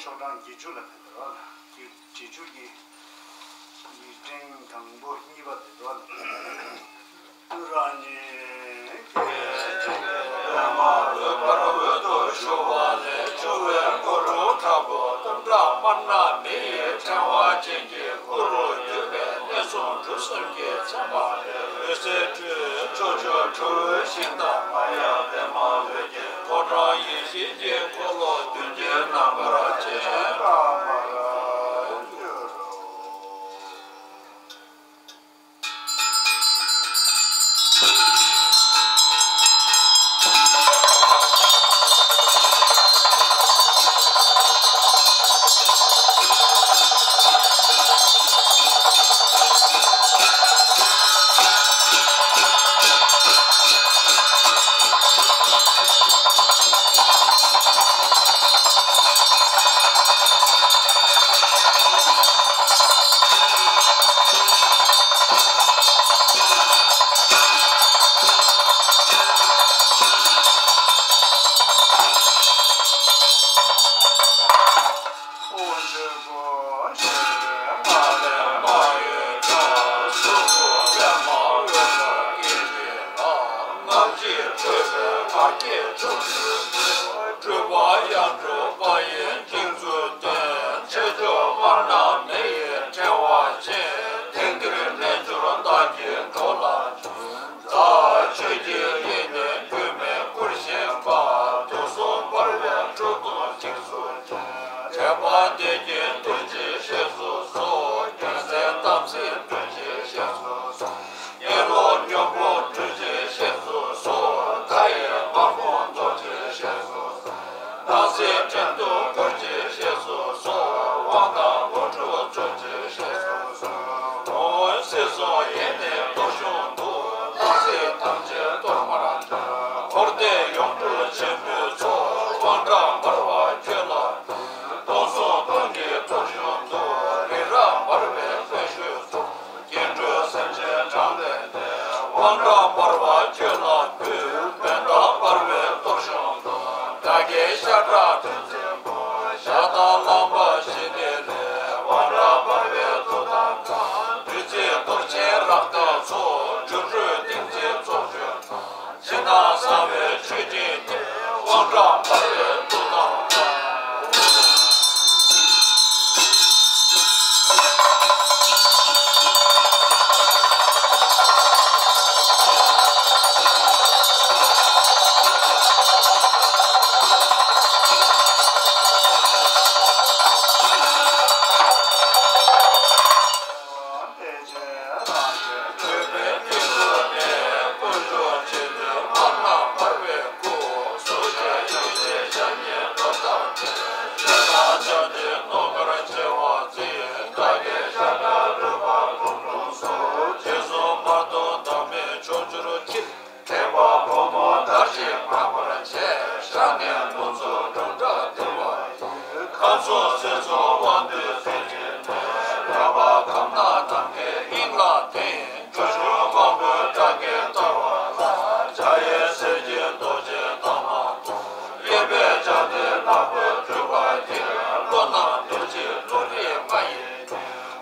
ཤོག་གྲངས་བརྒྱད་ཅུ་ལ་ཕེབས་པ་རེད། བརྒྱད་ཅུ་གི་ཡིག་ཕྲེང་དང་པོ་གཉིས་པ་དེ་རེད། རང་ཉིད་ཀྱི་པདྨ་འོད་འབར་འོད་དུ་ཞུ་བ་ལས། བཅུ་བའི་གུ་རུ་དྲག་པོ་གཏུམ་དྲག་དམར་ནག་མི་ཡི་ཕྲེང་བ་ཅན་གྱི་སྐུ་རུ་གྱུར་པའི་གནས་ གསུམ་གྱི་མཚན་མ་རེད། འོད་ཟེར་སྤྲོས་ཕྱོགས་བཅུར་འཁྲུལ་ཤིང་དང་མ་ཡང་པདྨ་འོད་ཀྱི་ཕོ་བྲང་ཡེ་ཤེས་ཀྱི་འཁོར་ལོ་བདུན་གྱི་རྣམ་པར་བརྒྱན་པར་གྱུར། སྤྲུལ་པ་ཡང་སྤྲུལ་པ་ཡི་འཇིགས་ཚུལ་སྟོན། ཆེ་མཆོག་དམར་ནག་མེ་ཡི་ཕྲེང་བ་ཅན། དེང་འདིར་རྣལ་འབྱོར་བདག་གི་འགྲོ་ལ་བྱོན། བདག་ཆོས་ཀྱི་དབྱིངས་ནས་སྒྱུ་མའི་སྐུར་བཞེངས་པ། དུག་གསུམ་འབར་བའི་ཁྲོད་དུ་འཇིགས་སུ་བྱོན། དྲེགས་པ་འདོད་ཀྱི་གདོན་གྱིས་གཤེགས་སུ་གསོལ། རྒྱལ་སྲས་དམ་སྲིའི་གདོན་གྱིས་གཤེགས་སུ་གསོལ། གཡས་ལོགས་སྨྱོ་འབུར་སྦྲུལ་གྱིས་གཤེགས་སུ་གསོལ། མཐའ་ཡས་དམག་དཔུང་གདོན་གྱིས་གཤེགས་སུ་གསོལ། སྣང་སྲིད་སྤྲིན་གདུགས་གུར་གྱིས་གཤེགས་སུ་གསོལ། དབང་ཐང་དགུ་ཕྲུགས་མཚོན་གྱིས་གཤེགས་སུ་གསོལ། འོད་ཟེར་སོགས་ཡེ་ནས་གཏོར་གཞོང་དུ། སྣང་སྲིད་ཐམས་ཅད་གཏོར་མར་བྱོན། འཁོར་འདས་ཡོངས་སྒྲོལ་ཆེན་པོའི་ཚོགས། དབང་དྲག་འབར་བ་ཁྱོད་ལ། སྟོང་གསུམ་སྟོང་གི་གཏོར་གཞོང་དུ། རི་རབ་འབར་བའི་ཀུན་གཞོན་ཚོགས། སྐྱེ་འགྲོ་སེམས་ཅན་གྲངས་མེད་དེ། དབང་དྲག་འབར་བ་ཁྱོད་ལ་འབུལ། བོན་དང་འབར་བའི་གཏོར་གཞོང་དུ། དགྲ་བགེགས་ཤ་ཁྲག་དྲི་ཟའི་བུ། ཞྭ་དང་གླང་པོ་ཞི་བདེ་ལས། དབང་དྲག་འབར་བའི་མཐུ་དང་འགྲན། བདུད་རྩི་གཏོར་ཆེན་རཀྟ་ཚོགས། སྒྱུ་འཕྲུལ་ཏིང་འཛིན་ཚོགས་མཆོད། ཕྱི་ནང་གསང་བའི་མཆོད་སྤྲིན་ཏེ། དབང་དྲག་འབར་བའི་མཐུ་དང་འགྲན། ཐེག་པ་ཕོ་མོ་དར་ཞིང་རྒྱས་པར་བྱེད། ཤ་ནས་ལྷུན་གྱིས་འགྲོ་འདྲ་ལྡིར་བ་ཡི། ཁམས་གསུམ་སྲིད་གསུམ་དབང་སྡུད་སྲིད་ཞིའི་གནས། རལ་པ་ཁམས་སྣ་ནམ་མཁའི་དབྱིངས་ལ་ཐིམ། ཁྱོད་སྐུ་དབང་པོའི་སྐྲ་རྒྱན་བསྟར་བ་ལ། འཇའ་ཡི་གསེར་གྱི་རྡོ་རྗེ་དང་མ་ཐོབ། གཡས་པས་ལྕགས་ཀྱུ་ནག་པོས་སྤྲུལ་པ་ཡིས། ཀླུ་རྣམས་འདུལ་ཕྱིར་ཀླུ་རིགས་ལྔ་ཡི།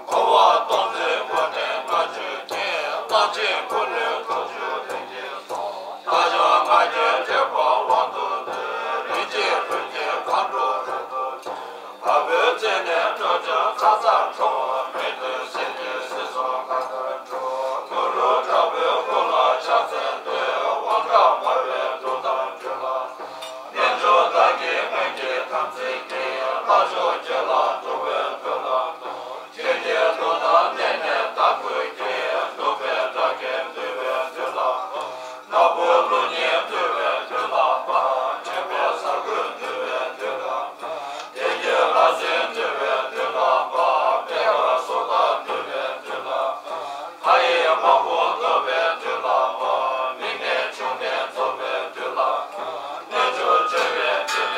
འཁོར་བ་སྟོང་གཟིགས་མགོན་ཕྲེང་ལྔ་བཅུ་ཐེག། གླང་ཆེན་འཁོར་ལོའི་ཁུ་བྱུག་ལྷན་ཅིག་སོགས། རྟ་ཞོན་ང་རྒྱལ་དྲེགས་པ་དབང་དུ་སྡུད། རིན་ཆེན་ལྷུན་གྱིས་མཁའ་འགྲོ་རབ་ཏུ་བྱོན། དྭགས་པོའི་རྩེ་ནས་སྤྲོ་བྱུང་ཚ་ཚ་འཕྲོ། མི་མཐུན་སེམས་ཀྱིས་སྲིད་གསུམ་མཁའ་ལྟར་འགྲོ། གུ་རུ་དྲག་པོའི་སྐུ་ལ་ཕྱག་འཚལ་བསྟོད། དབང་དྲག་འབར་བའི་མཐུ་དང་འགྲན་ལ། རྣལ་འབྱོར་བདག་གི་སྔོན་གྱི་དམ་ཚིག་གིས། ལྷ་མཆོག་ཁྱོད་ལ་འདུད་པའི་མཐུ་ལ་འདུད། ཁྱོད་ཀྱི་མཐུ་དང་གནད་ནས་བདག་འགོད་ཀྱིས། གདུག་པའི་དགྲ་བགེགས་འདུལ་བའི་མཐུ་ལ་འདུད། ནག་པོའི་ཀླུ་གཉན་འདུལ་བའི་མཐུ་ལ་འདུད། དྲེགས་པའི་ས་རྒོད་འདུལ་བའི་མཐུ་ལ་འདུད། དེ་ཡི་ལྷ་སྲིན་འདུལ་བའི་མཐུ་ལ་འདུད། དཔལ་བ་སོ་ཏ་འདུལ་བའི་མཐུ་ལ་འདུད། ལྷ་ཡི་དམག་དཔུང་བཟློག་པའི་མཐུ་ལ་འདུད། མི་ངན་ཕྱུགས་ནད་རྫོགས་པའི་མཐུ་ལ་འདུད། རྣལ་འབྱོར་སྤྱོད་པའི་ཕྲིན་ལས་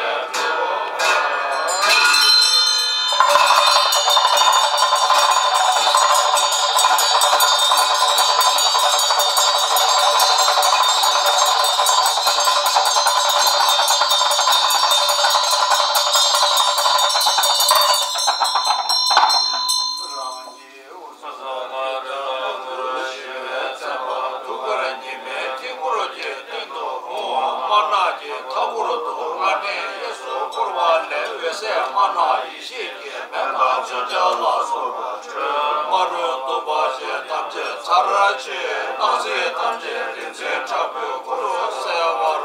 སྒྲུབ། ཐུགས་ཀར་ཉི་མའི་དཀྱིལ་འཁོར་གྱི་སྟེང་དུ་ཨོཾ་དམར་ནག་གི་མཐའ་སྐོར་དུ་ལྔ་ཕྲེང་གཡས་སུ་བསྐོར་བ་ལས་འོད་ཟེར་དམར་ནག་ཡེ་ཤེས་ཀྱི་ མཚོན་ཆ་ལ་སོགས་པ་སྤྲོས། མ་རུངས་སྡུག་པ་ཞེས་ཐམས་ཅད་ཚར་གཅོད། སྣང་སྲིད་ཐམས་ཅད་རིག་འཛིན་དྲག་པོའི་སྐུ་རུ་གསལ་བར་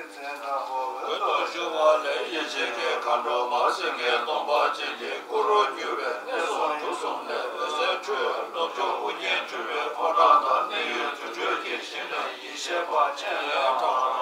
གྱུར། འོད་དུ་ཞུ་བ་ལས་ཡེ་ཤེས་ཀྱི་མཁའ་འགྲོ་མ་སེང་གེ་སྟོང་པ་ཅན་གྱི་སྐུ་རུ་གྱུར་པའི་གནས་གསུམ་དུས་གསུམ་ལས་འོད་ཟེར་འཕྲོས། ནུབ་ཕྱོགས་ཨོ་རྒྱན་སྤྲུལ་པའི་ཕོ་བྲང་དང་གནས་ཡུལ་དུར་ཁྲོད་ཀྱི་ཞིང་ལས་ཡེ་ཤེས་པ་སྤྱན་དྲངས།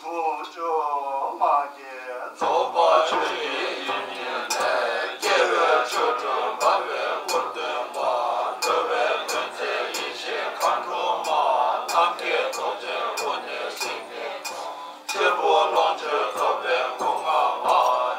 ཐུགས་མཆོག་མ་སྐྱེས་རྫོགས་པ་ཆོས་ཀྱི་དབྱིངས་ཉིད་ནས། སྐྱེ་བའི་ཆོ་འཕྲུལ་འབར་བའི་སྐུར་སྟོན་པ། འགྲོ་བའི་མུན་སེལ་ཡེ་ཤེས་མཁའ་འགྲོ་མ། ནམ་མཁའི་རྡོ་རྗེ་དབུ་ནས་སེང་གེ་གཤེད་པོ་ལོངས་སྤྱོད་རྫོགས་པའི་སྐུ་མངའ་བ།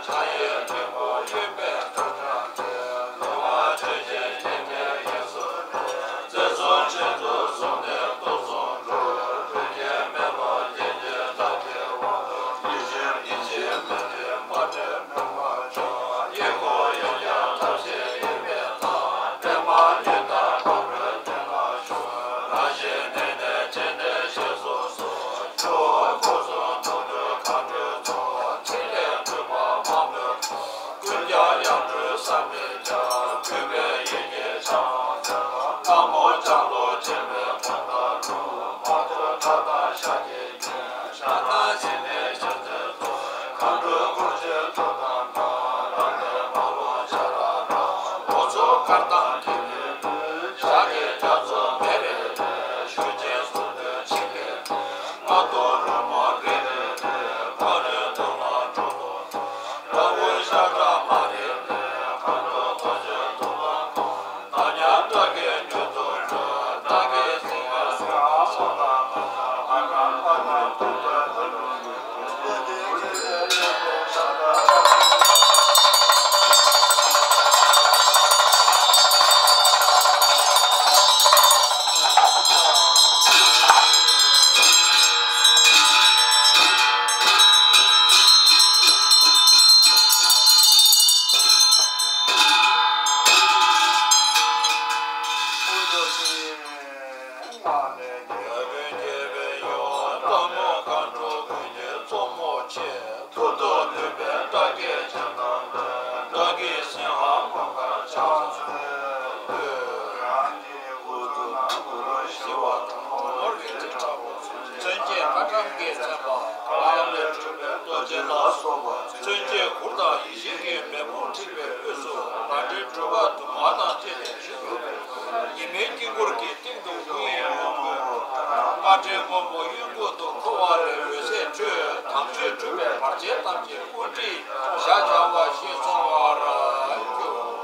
འཆང་ཡུལ་འབྲིང་པོ་གཡོན་པའི་ཐོད་ཁྲག་གི། ལུས་ངག་ཆོས་ཅན་སྙིང་གའི་དབྱིངས་སུ་སྒྲོལ། རྩེ་གསུམ་ཆོས་སུ་བཟུང་ནས་སྡུག་གསུམ་སྒྲོལ། ལུས་ཀྱི་མེ་ལོང་སྐྱེ་མཆེད་ཐམས་ཅད་དབང་དུ། ཡེ་ཤེས་ཉིད་ཀྱི་མེ་རི་མ་འདྲེས་མུན་པ་འཇོམས། དཀྱིལ་འཁོར་ཡོན་ཏན་ཐབས་ཤེས་ཡིན་པས་ན། པདྨ་འདི་དག་མཁའ་འགྲོའི་དོན་ལ་ཞུགས། རང་བཞིན་གནས་ནས་སྤྱན་འདྲེན་ཞེས་སུ་གསོལ། ཆོས་སྐུ་གསུང་ཐུགས་སྤྲུལ་མཁའ་འགྲོའི་ཚོགས། ཕྲིན་ལས་སྤྲུལ་པ་མང་པོས་མཚོན། ཀུན་ཀྱང་ཡང་སྤྲུལ་བསམ་མི་ཁྱབ། གུས་པས་ཡིད་ཀྱིས་བགྱང་བར་མཛོད། སྔ་མོ་ལྕང་ལོ་ཆེན་པོའི་ཕོ་བྲང་དུ། མ་ཐོག་ཁྲ་དང་ཤཱཀྱའི་ཞལ་ནང་ཞི་བདེའི་ཞལ་ཚོན་གསོལ། མཁའ་འགྲོའི་སྐུ་ཆེན་ཁྲོ་དང་འདྲ། རབ་གནས་མ་ལུས་བྱ་ར་ར། འོ་མཚོ་དཀར་དང་ཐིག་ལེའི་རྡུལ། ཞག་གི་རྒྱ་མཚོ་མེ་རི་རི། ཞུ་ཆེན་གསུང་སྟོན་འཆི་མེད་རི། རྔ་རྡུང་རོལ་མོ་རི་རི་རི། ཕག་རོལ་གདོང་ལ་ཁྲོ་ཐུང་ཐུང་། སྤྲ་བོའི་ཤ་ཁྲག་མ་རི་རི། མཁའ་འགྲོ་རྡོ་རྗེ་ཐུབ་པ་ཁོང་། ད་ཉག་སྐྲག་གི་མྱུར་དུ་བྱོན། སྟག་གི་སེང་གེ་སེང་ལ་སོགས་པ་མ་ཚང་། ཨ་ཀར་པ་ཏ་ཐུབ་པའི་ཐུགས་རྗེ་ལུང་གི་དོན་ཆེན་ཏེ་ཏེ་ཏེ་ཏེ་ཏེ་ཏེ་ཏེ། མཚོན་བྱེད་ཀ་ཊམ་གྱིས་མཚན་པ། ཨ་ཡ་ལས་གྲུབ་པའི་རྡོ་རྗེ་ལ་སོགས་པ། མཚོན་བྱེད་གུར་དང་ཡེ་ཤེས་ཀྱི་མེ་དཔུང་འཁྲིགས་པའི་དབུས་སུ། རལ་གྲིའི་སྒྲུབ་པ་དུ་མ་དང་བཅས་ཏེ་བཞུགས་ཡོད་པས། ཉི་མའི་དཀྱིལ་འཁོར་གྱི་སྟེང་དུ་སྐུ་ཡི་ངོ་བོ། རྔ་སྒྲའི་སྔོན་པོ་གཡོན་ཁུག་ཏུ་འཁོར་བ་ལས་འོད་ཟེར་འཕྲོས། དམ་ཆོས་སྒྲུབ་པའི་བར་ཆད་ཐམས་ཅད་སྐུ་བྲིས་ཞལ་བྱང་བ་ཞེས་གསུང་བར་འགྱུར།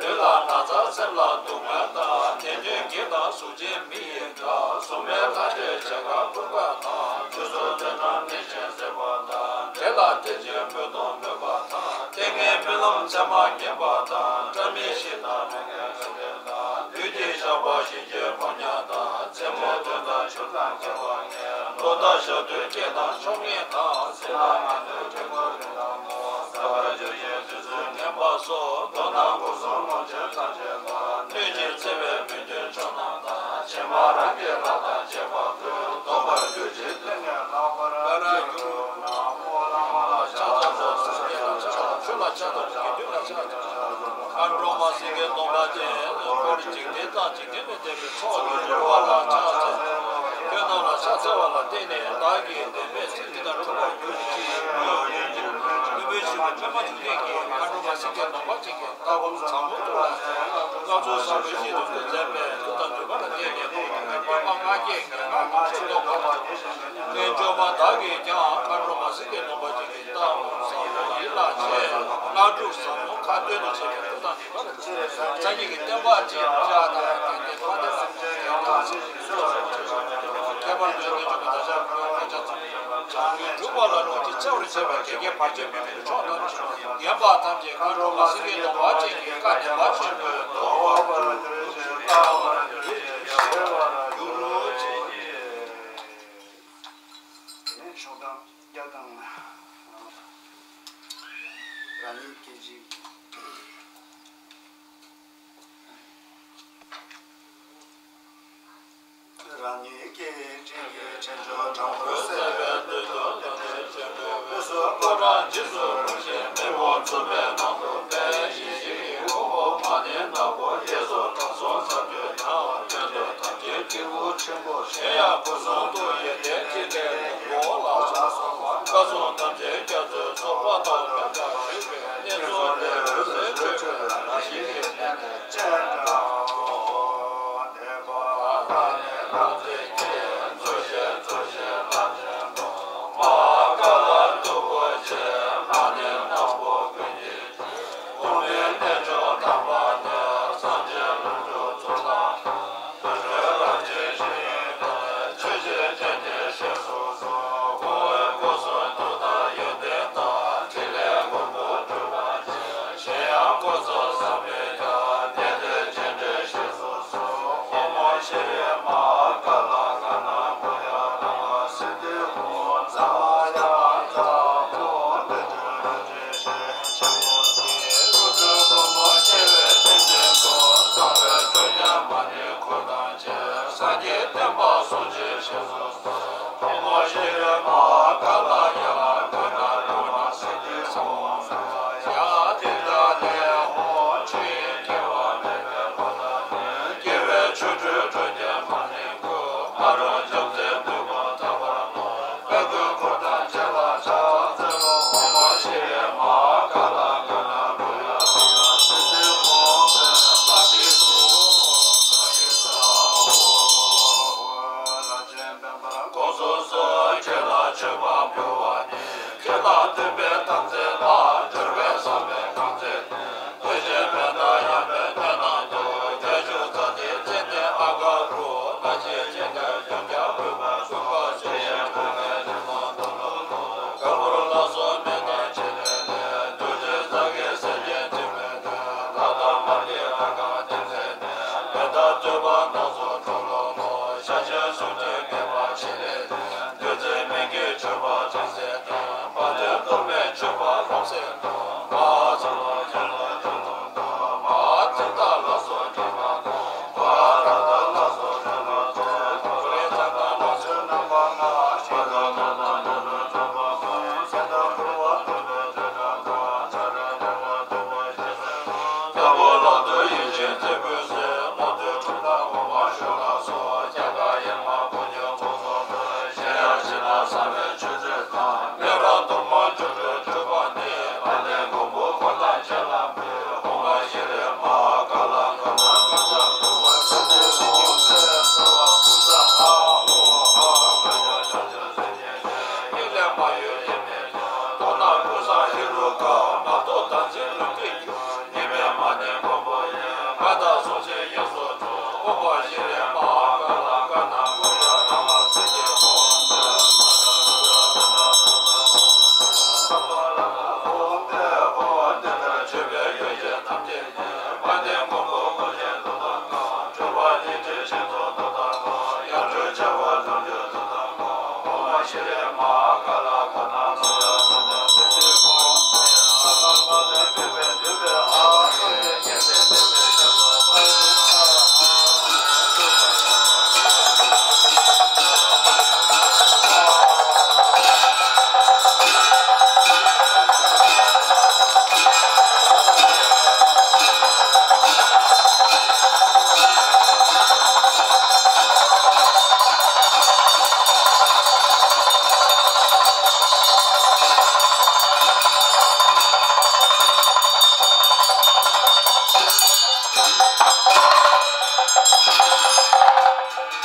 ལུས་ལ་ན་ཚ་སེམས་ལ་སྡུག་བསྔལ་དང་། ནད་གདོན་བགེགས་དང་གཟུགས་ཅན་མི་ཡི་དགྲ། གཟུགས་མེད་ལྷ་འདྲེ་བྱད་ཁ་ཕུར་པ་དང་། ཆུ་སྲུང་བཙན་འཕྲང་མི་ཆེན་སེར་པོ་དང་། དེ་ལ་གཏེར་ཆེན་འབོད་གཏོང་མོས་པ་དང་། ལྟས་ངན་རྨི་ལམ་མཚན་མ་ངན་པ་དང་། སྐྲ་མིག་ཞིག་དང་རིང་ངན་ཁ་ལྡན་དང་། བདུད་ཀྱི་ཞགས་པ་གཤིན་རྗེའི་ཕོ་ཉ་དང་། མཚན་མོ་སྟོན་ཟླ་ཆུ་དང་འཁྱིལ་བ་ལོ་ཟླ་ཞག་དུས་སྐྱེ་དང་ཕྱོགས་ངན་དང་། སྲིན་ལ་ང་ཏོའི་དྲེག་མོ་རི་དྭགས་མོ། ཟ་བར་འགྱུར་ཞིང་དུས་ཚོད་ངན་པ་སོགས། མདོར་ན་སྐུ་གསུམ་ལོངས་སྤྱོད་ཐམས་ཅད་ལ། གནོད་ཅིང་འཚེ་བའི་མི་མཐུན་ཕྱོགས་རྣམས་དང་། ཕྱི་མ་རང་གི་ལྷ་དང་བཅས་པ་ཀུན། སྟོངས་པར་གྱུར་ཅིག་ལྟས་ངན་ལྷག་པར་གྱུར། ན་མོ་བླ་མ་ལ་ཕྱག་འཚལ་ལོ། སངས་རྒྱས་ལ་ཕྱག་འཚལ་ལོ། ཆོས་ལ་ཕྱག་འཚལ་ལོ། དགེ་འདུན་ལ་ཕྱག་འཚལ་ལོ། མཁའ་འགྲོ་མ་སེང་གེ་སྟོང་པ་ཅན། འཁོར་འཇིག་རྟེན་དང་འཇིག་རྟེན་ལས་འདས་པའི་ཚོགས་ཀྱི་རྒྱུ་བ་ལ་ཕྱག་འཚལ་ལོ། ཁྱོད་རྣམས་ལ་ཕྱག་འཚལ་བ་ལ་བརྟེན་ནས་བདག་གིས་བདེན་པའི་ཚིག་འདི་ལྟར་ཐོས་པར་གྱུར་ཅིག་སྔོན་ཡོན་གྱི་བློན་པོའི་ཞིང་དུ་པདྨ་འབྱུང་གནས་ཀྱིས་མཁའ་འགྲོ་མ་སེང་གེ་གདོང་པ་ཅན་གྱི་ལྟ་སྒོམ་བཟང་པོ་ཐུགས་ལ་མཛད། སྔགས་ཚུལ་བཟང་པོའི་ཆེད་དུ་བསྐུལ་མཛད་པའི་མཐུ་དང་ནུས་པ་ལ་བརྟེན་ནས་ཐོག་མའི་པདྨ་ལྔ་བརྒྱའི་སྒེག་ལངས་ཀྱི་ཆེ་མཐོང་གང་དང་། རྣལ་འབྱོར་པ་བདག་གིས་ཀྱང་མཁའ་འགྲོ་མ་སེང་གེ་གདོང་པ་ཅན་གྱི་ལྟ་སྒོམ་བཟང་པོ་ཡིད་ལ་བྱས། སྔགས་དྲུག་ཟབ་མོ་ཁ་ཏོན་དུ་བྱས་པའི་མཐུ་དང་ནུས་པ་ལ་བརྟེན། སངས་རྒྱས་ཀྱི་བསྟན་པ་སྤྱི་ཡོངས་ཀྱང་དང་དེ་ལྟའི་དཔལ་ལྡན་ལ་ཁྱད་པར་དུ་ཡོན་ཏན་ཆུང་ཆུང་དང་བྱ་བ་ཕུན་ཚོགས་བྱང་ཉིད་སྒྲུབ་པ་ལ་སྣོད་ཀྱི་བཅའ་བར་བྱེད་པའི་དགེ་རྒན་བར་ཆད་མེད་པའི་མཆོག་རྣམས་ཀྱིས་ཉན་པ་ཐམས་ཅད་མཁའ་འགྲོ་མ་སེང་གེ་གདོང་པ་ཅན་གྱི་བཀའ་བདེན་པ་ཆེན་པོའི་དོན་འགྲུབ་པར་འགྱུར་ཅིག་དེ་ནས་ཤོག་གྲངས་བརྒྱ་དང་རང་ཉིད་སྐད་ཅིག་རང་ཉིད་སྐད་ཅིག་གིས་ཕྲིན་ཆོད་དྲང་པོར་གསལ་བའི་བདུད་དོན་དང་འདྲེས་ཆེན་པོའི་དབུས་སུ་ཕོ་བྲང་རྗེས་སུ་རུང་ཞིང་མི་འོང་མཚུངས་པའི་ནང་དུ་པའི་ཡེ་ཤེས་ཀྱི་ཕུང་པོ་མ་ནིང་ནག་པོ་གཡས་སུ་དྲང་སྲོང་ཚ་བདུད་དང་། སྟོན་ཐོག་ཐམས་ཅད་སྤྱི་བོ་ཆེན་པོ་གཞན་ཡང་སྐུ་གསུང་ཐུགས་ཡོན་ཏན་ཐིག་ལེ་ཀུན་འོད་ལ་སོགས་པ་བཀའ་སྲུང་ཐམས་ཅད་རྒྱ་མཚོའི་ཚོགས་པ་དང་ལྡན་པར་གྱུར་པའི་གནས་ཚུལ་ལས་འོད་ཟེར་འཕྲོས་པའི་རང་བཞིན་གྱི་གནས་ནས་སྤྱན་དྲངས་ཏེ།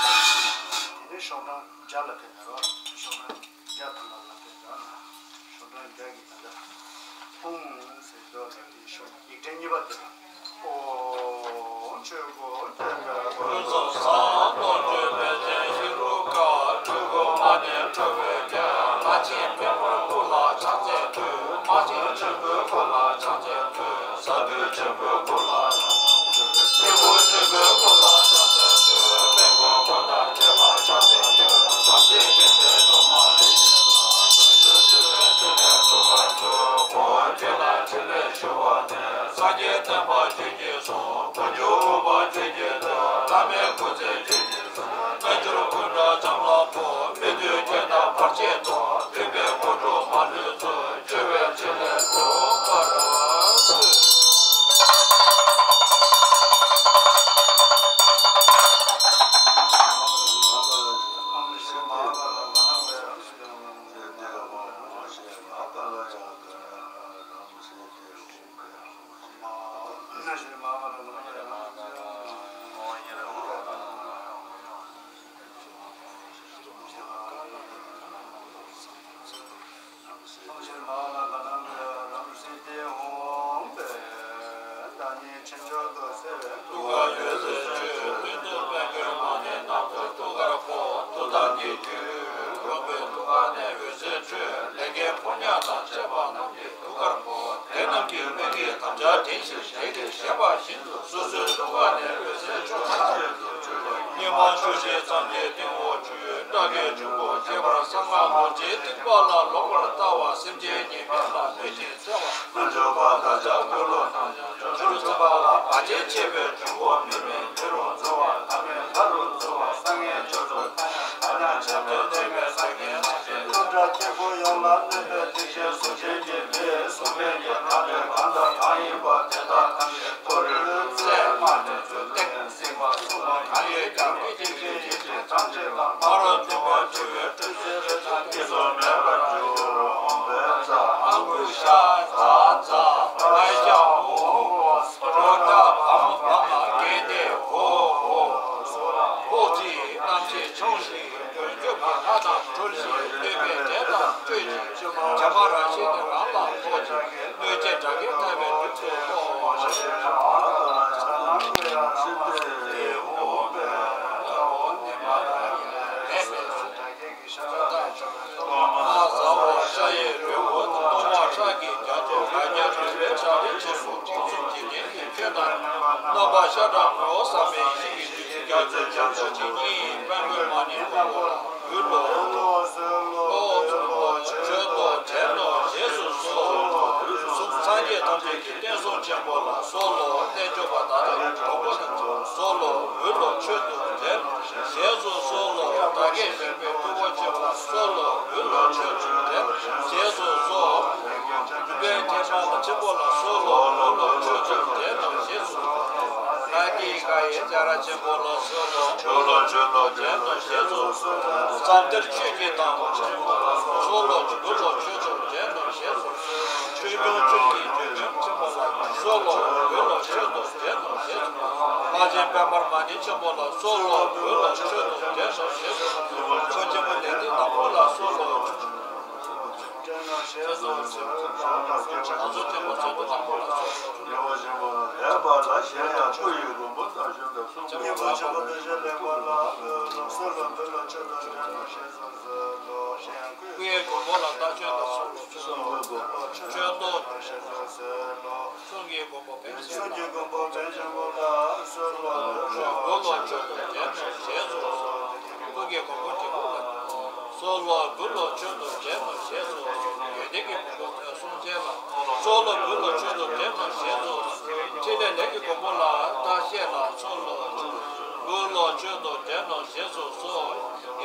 དེ་ནས་ཤོག་གྲངས་བརྒྱ་ལ་ཕེབས་ན་རོ། ཤོག་གྲངས་བརྒྱ་དང་ལྔ་ལ་ཕེབས་ན། ཤོག་གྲངས་བརྒྱ་གི་ད་ལྟ་ཧཱུྃ་ཟེར་དུས་ལ་དེའི་ཤོག་ཡིག་ཕྲེང་གཉིས་པ་དེ་ལ་ཨོཾ་ཆོས་སྐུ་དེ་ལ་ཀུན་རྫོབ་གསང་སྔགས་རྡོ་རྗེ་དཔལ་ཆེན་ཧེ་རུ་ཀ། སྤྲུལ་སྐུ་མ་ཎི་ཁྲོ་བོའི་རྒྱལ། ལྷ་ཆེན་པད་མོ་སྐུ་ལ་ཕྱག་འཚལ་ལོ། མ་བྱན་ཆེན་པོའི་སྐུ་ལ་ཕྱག་འཚལ་ལོ། ས་རྡུལ་ཆེན་པོའི་སྐུ་ལ་ཕྱག་འཚལ་ལོ། སྐྱེས་བུ་ཆེན་པོའི་སྐུ་ལ་ཕྱག་འཚལ་ལོ། དཔལ་མགོན་པོ་དང་མཁྱེན་པ་ཕྱག་འཚལ་ལོ། བྱམས་བརྩེའི་མཁྱེན་པའི་ཐོག་མ་ལས་བཞེངས་ལ། བྱང་ཆུབ་སྤྱོད་པའི་ཕྲིན་ལས་སྒྲུབ་པར་ཤོག་ཁོང་རྒྱུད་ལ་ཕྲིན་ལས་ཞུ་བ་ནི། སངས་རྒྱས་བསྟན་པ་ཆོས་ཀྱི་གསུང་། འཁོར་སྒྱུར་དབུ་འཕང་མཆོག་གི་དོན། བླ་མེད་སྐུ་ཚེ་ཁྱོན་གྱིས་བཟང་། རྣལ་འབྱོར་ཀུན་འདྲ་བྱམས་ལ་ཕོག་མི་འདོད་རྐྱེན་དང་བར་ཆད་ཟློག་སྡིག་པའི་དགོས་བྲོ་མ་ལུས་སོགས། བཅོལ་བའི་ཕྲིན་ལས་སྒྲུབ་པར་མཛོད། ཐུགས་ཀར་ཕོག་དེ་རྣམས་ཀྱི་སྨན་གྱིས་དམ་བཅའ་དྲན་ཞིང་བཞེས་པ་བཞིན་དུ་སོ་སོའི་ཐུགས་ཀ་ནས་འོད་ཟེར་འཕྲོས་ཤིང་ཉི་མ་ཞུ་ཞིང་མཚམས་ཀྱི་སྟེང་འོག་ཆུ་ཡོས་དགྲ་བགེགས་འབྱུང་པོ་ཁྱད་པར་གསང་སྔགས་རྡོ་རྗེའི་ཐེག་པ་ལ་ལོག་པར་ལྟ་བ་སེམས་ཅན་ཉེས་དམིགས་ལ་གནོད་ཅིང་འཚེ་བ་རྣལ་འབྱོར་པ་བདག་ཅག་འཁོར་ལོ་ཐམས་ཅད་བྱང་ཆུབ་སེམས་དཔའ་ལ་བར་ཆད་བཅས་པའི་འབྱུང་པོ་མི་མིན་མི་རུང་འཛིན་པ་ཐ་མལ་ལྷ་རུ་འཛིན་པ་སངས་རྒྱས་ཆོས་སྐུ། ཕྱོགས་གཅིག་རྣམ་ཤེས་ཆུང་ཞིང་། ལྗོན་ཤུགས་ཀྱི་ལྷ་དང་སྤྲུལ་ཞིང་། སྟོན་པའི་སྒྲས་དང་སྤྲོས་ཤིང་། བྱམས་པ་རང་བཞིན་ནི་རང་ལ་ཕོག་ཅིང་། གནོད་བྱེད་དགྲ་བགེགས་ཐལ་བའི་དུས་སུ་ལྷོ། ཟ་འོག་ཤ་ཡི་རི་བོ་དང་། གཏུམ་མོ་ཁྲག་གི་རྒྱ་མཚོ། ང་རྒྱལ་རིམ་པས་བྲག་རི་ཆེན་པོ། སྟོང་གསུམ་འཇིག་རྟེན་གྱི་ཁྱོན་དང་། རྣམ་པ་ཤ་ཁྲག་ངོ་བོ་ཟག་མེད་ཡེ་ཤེས་ཀྱི་རྒྱ་མཚོ་ཆེན་པོ་ཇི་སྙེད་ཡིན། དཔལ་མགོན་མ་ནིང་དབུ་ལ་འབུལ་ལོ། ལྷོ་ཚུར་ལོ་མཆོད་དོ་དྲན་ནོ་ཞེས་སུ་གསོལ། གསུམ་སངས་རྒྱས་ཐམས་ཅད་ཀྱི་བསྟན་སྲུང་ཆེན་པོ་ལ་གསོལ་ལོ། རྣལ་འབྱོར་པ་དག་ལ་གྲོགས་པོ་དང་གསོལ་ལོ། འབུལ་ལོ་མཆོད་དོ་དྲན་ནོ་ཞེས་སུ་གསོལ་ལོ། བདག་བསྐྱེད་གཞན་ཕན་ཕུང་པོ་ཆེན་པོ་ལ་གསོལ་ལོ། འབུལ་ལོ་མཆོད་དོ་དྲན་ནོ་ཞེས་སུ་གསོལ། ལུས་རྟེན་ཐེག་པ་ཆེན་པོ་ལ་གསོལ་ལོ། འབུལ་ལོ་མཆོད་དོ་དྲན་ནོ་ཞེས་སུ་གསོལ། ལྷ་ཀི་ཀ་ཡི་སྐྱ་ར་ཆེན་པོ་ལ་གསོལ་ལོ། འབུལ་ལོ་མཆོད་དོ་དྲན་ནོ་ཞེས་སུ་གསོལ། བསམ་གཏན་ཆོས་ཀྱི་དང་པོ་ཆེན་པོ་ལ་གསོལ་ལོ། འབུལ་ལོ་མཆོད་དོ་དྲན་ནོ་ཞེས་སུ་གསོལ། ཆོས་སྐྱོང་ཆོས་ཀྱི་ཆོས་སྐྱོང་ཆེན་པོ་ལ་གསོལ་ལོ། འབུལ་ལོ་མཆོད་དོ་དྲན་ནོ་ཞེས་སུ་གསོལ། ལྷ་ཆེན་པདྨ་མ་ཎི་ཆེན་པོ་ལ་གསོལ་ལོ། འབུལ་ལོ་མཆོད་དོ་དྲན་ནོ་ཞེས་སུ་གསོལ། ཆོས་ཆེན་པོ་ལས་ནི་ནག་པོ་ལ་གསོལ་ལོ། ལས་ཀྱི་གོ་འཕང་ཐོབ་པར་གསོལ་ལོ། འབུལ་ལོ་མཆོད་དོ་དྲན་ནོ་ཞེས་སོ། ཡོན་ཏན་གྱི་གོ་འཕང་ཐོབ་པའི་སངས་རྒྱས་ལ་གསོལ་ལོ། འབུལ་ལོ་མཆོད་དོ་དྲན་ནོ་ཞེས་སོ། ཕྲིན་ལས་ལས་ཀྱི་གོ་འཕང་ལ་རྟག་བཤད་ལ་གསོལ་ལོ། འབུལ་ལོ་མཆོད་དོ་དྲན་ནོ་ཞེས་སོ།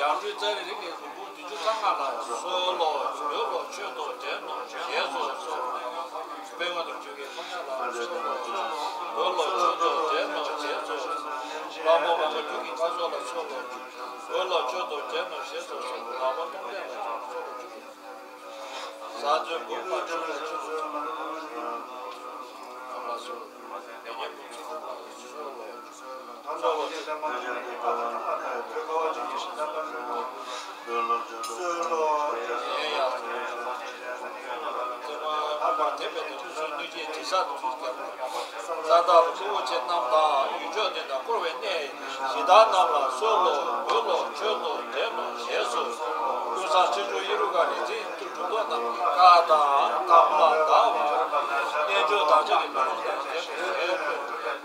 ཡང་སྤྲུལ་ཙཱ་རི་རིགས་ཀྱི་གོ་འཕང་བདུན་ཅུ་རྩ་ལྔ་ལ་གསོལ་ལོ། འབུལ་ལོ་མཆོད་དོ་དྲན་ནོ་ཞེས་སོ། དཔལ་མགོན་དུ་གྱུར་གྱི་ཕོ་ཉ་ལ་གསོལ་ལོ། འབུལ་ལོ་མཆོད་དོ་དྲན་ནོ་ཞེས་སོ། ལྷ་མོ་མང་པོ་རྒྱུད་ཀྱི་ཁ་སོགས་ལ་གསོལ་ལོ། འབུལ་ལོ་མཆོད་དོ་དྲན་ནོ་ཞེས་སོ། ལྷ་མོ་སྟོང་ལྡན་ལ་གསོལ་ལོ། ས་འཛིན་འབུལ་ལོ་མཆོད་དོ་དྲན་ནོ་ཞེས་སོ། ས་བདག་ལ་སྐུ་བོ་ཆེ་རྣམས་དང་། ཡུལ་ཕྱོགས་འདི་དང་བསྐོར་བའི་གནས་གཞི་བདག་རྣམས་ལ་གསོལ་ལོ། འབུལ་ལོ་མཆོད་དོ་དྲན་ནོ་ཞེས་སོ། ཀུན་བཟང་ཆོས་སྐྱོང་ཡེ་རུ་ཀ་རིག་འཛིན་གྲུབ་ཐོབ་རྣམས་ཀྱི་བཀའ་དང་དམ་ལ་བདག་བསྙེན་སྒྲུབ་དམ་ཆོས་ཀྱི་ལུང་དང་མཛད་པའི་ཞལ་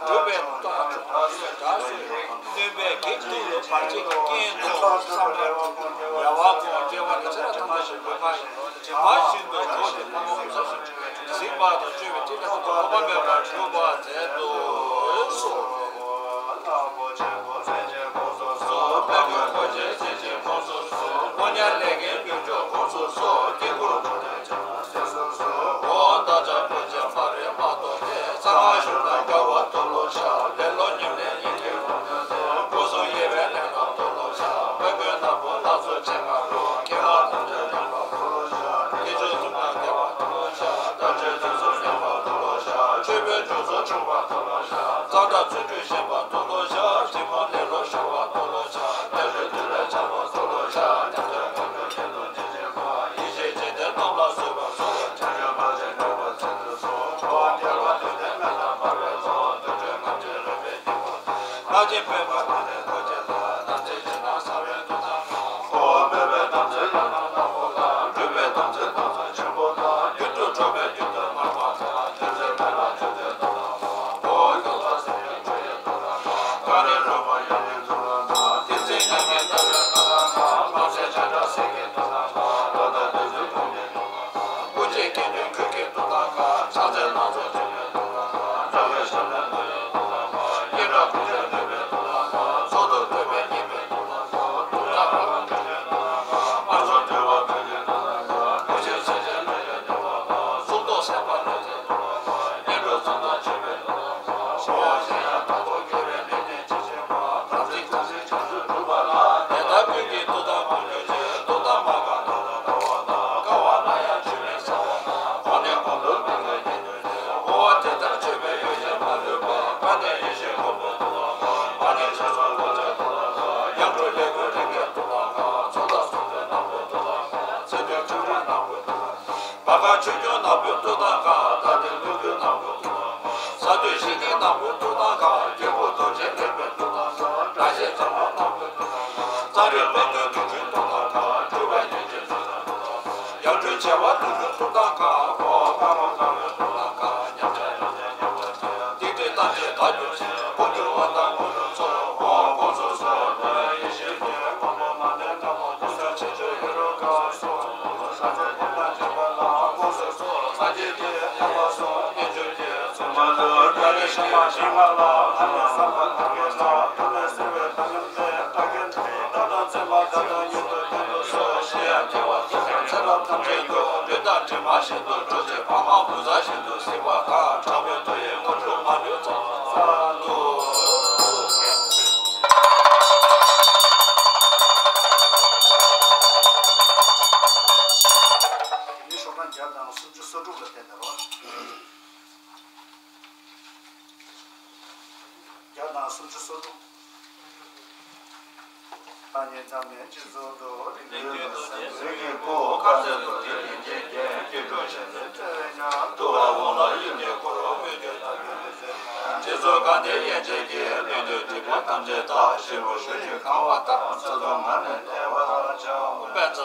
སྒྲུབ་པའི་རྟགས་ཆུ་དང་སྒྲ་གསོས། གནོན་པའི་བགེགས་གདུག་ལ་བར་ཆད་ཀྱི་རྐྱེན་དུ་བསམ་པའི་རྒྱལ་བ་ཀུན་དགྱེས་པ་ནི་ཚེ་རབས་ཐམས་ཅད་ཀྱི་ལུས་ངག་ཡིད་དྲི་མ་བཞིན་དུ་དག་སྟེ་ཕ་མ་གོང་ས་བཞིན་གཟིགས་པ་དང་སྤྱོད་པའི་ཕྲིན་ལས་ཐམས་ཅད་ཐོགས་པ་མེད་པར་འགྲུབ་པར་མཛད་དུ་གསོལ། ཆོས་སྐྱོང་ནག་པོའི་གཙུག་ཏོར་ཁ། ད་ལྟའི་ཀླུ་བདུད་ནག་པོའི་གཙུག་ཏོར་ཁ། ས་སྟོད་ཞི་བདེ་ནག་པོའི་གཙུག་ཏོར་ཁ། རྒྱལ་པོ་རྡོ་རྗེ་ལེགས་པའི་གཙུག་ཏོར་ཁ། དགྲ་ཤེད་ཚ་བ་ནག་པོའི་གཙུག་ཏོར་ཁ། ཙ་རི་ཀླུ་བདུད་གདུག་ཅན་གཙུག་ཏོར་ཁ། སྤྲུལ་པ་ཡན་ཆད་གཙུག་ཏོར་ཁ། ཡར་འཕྲོས་བྱེ་བ་ཀླུ་སྒྲུབ་གཙུག་ཏོར་ཁ། འཁོར་བ་དཔའ་བོ་དཔའ་བོའི་གཙུག་ཏོར་ཁ། ཉམས་ཆག་ཉམས་ཆག་ཉམས་པ་ཆེ། སྡིག་སྒྲིབ་ཐམས་ཅད་དག་གྱུར་ཅིག། འཕོ་འགྱུར་དབང་ཐང་དངོས་གྲུབ་སྩོལ། འོ་སྐུ་གསུང་ཐུགས་ཡེ་ཤེས་ཀྱི་དབང་པོ་མ་ལུས་དཀར་པོ་ཀུན་གསལ་ཆེ་ཆུང་ཧེ་རུ་ཀ་སོགས་ལྷ་ཚོགས་ཀུན་དང་མཆོད་པ་ལ་དངོས་སུ་གསོལ། སངས་རྒྱས་ཀྱི་བསྟན་པ་སྲུང་། རྗེས་འཇུག་གི་ཚོགས་མཆོད་ལ། བཀའ་དྲིན་ཆེན་པོ་ཞིག་མ་ལ་ཨ་ནི་བསམ་པ་ཐག་གིས་ལ་ཐུགས་ལས་བརྩེ་བའི་ཐག་རིང་ལས་བཀའ་བརྒྱད་ལ་བདག་དང་མཚན་མ་བཀའ་དང་ཉིད་དུ་ལྡན་དུ་གསོལ། གཞན་ཡང་སྐྱེ་བ་ཚེ་རབས་ཐམས་ཅད་དུ་ལུས་དང་གྲིབ་མ་བཞིན་དུ་གྲོལ་ཅིག། ཕ་མ་བུ་ཚ་བཞིན་དུ་གཟིགས་པ་དང་དྲག་པོའི་མཐུ་ཡིས་དངོས་གྲུབ་མ་ལུས་ཚོགས། སཱ་དྷུ། དེ་ནས་ཤོག་གྲངས་བརྒྱ་དང་སུམ་ཅུ་སོ་དྲུག་ལ་བལྟས་ན་རོ། བརྒྱ་དང་སུམ་ཅུ་སོ་དྲུག་ཨ་ནི་ཐ་མའི་སྤྱི་གཙུག་ཏུ། རིགས་ཀྱི་བུ་གར་མཛད་དུ་དེ་ཉིད་ཀྱི་རྒྱན། སྐྱེ་དྲུག་ཞལ་ནས་ཕྲེང་བའི་ཉམས། བཏུ་བ་དབང་ལ་གཡེལ་མེད་འཁོར། མོས་གུས་ཐབས་ཀྱིས་ལེགས་མཛད། རྗེ་བཙུན་དཀའ་ལྡན་ཡན་ཆད་ཀྱི། ལུས་འདོད་སྒྲིབ་པ་ཐམས་ཅད་དག་ཞི་བར་གྱུར་ཅིག། གང་བ་ལྟར་ཚུལ་དུ་ངང་ནས་བལྟ་བར་བྱ།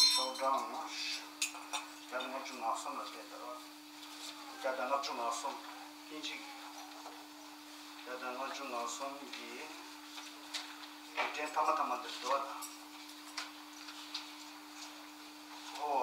ཤོག་གྲངས་བརྒྱ་དང་ལྔ་བཅུ་ང་གསུམ་ལ་བལྟས་དང་། བརྒྱ་དང་ལྔ་བཅུ་ང་གསུམ་དབྱིན་ཇི། བརྒྱ་དང་ལྔ་བཅུ་ང་གསུམ་གྱི་དུས་དྲན་ཐ་མ་ཐ་མ་འདིར་འདུག་ལ། ཨོ་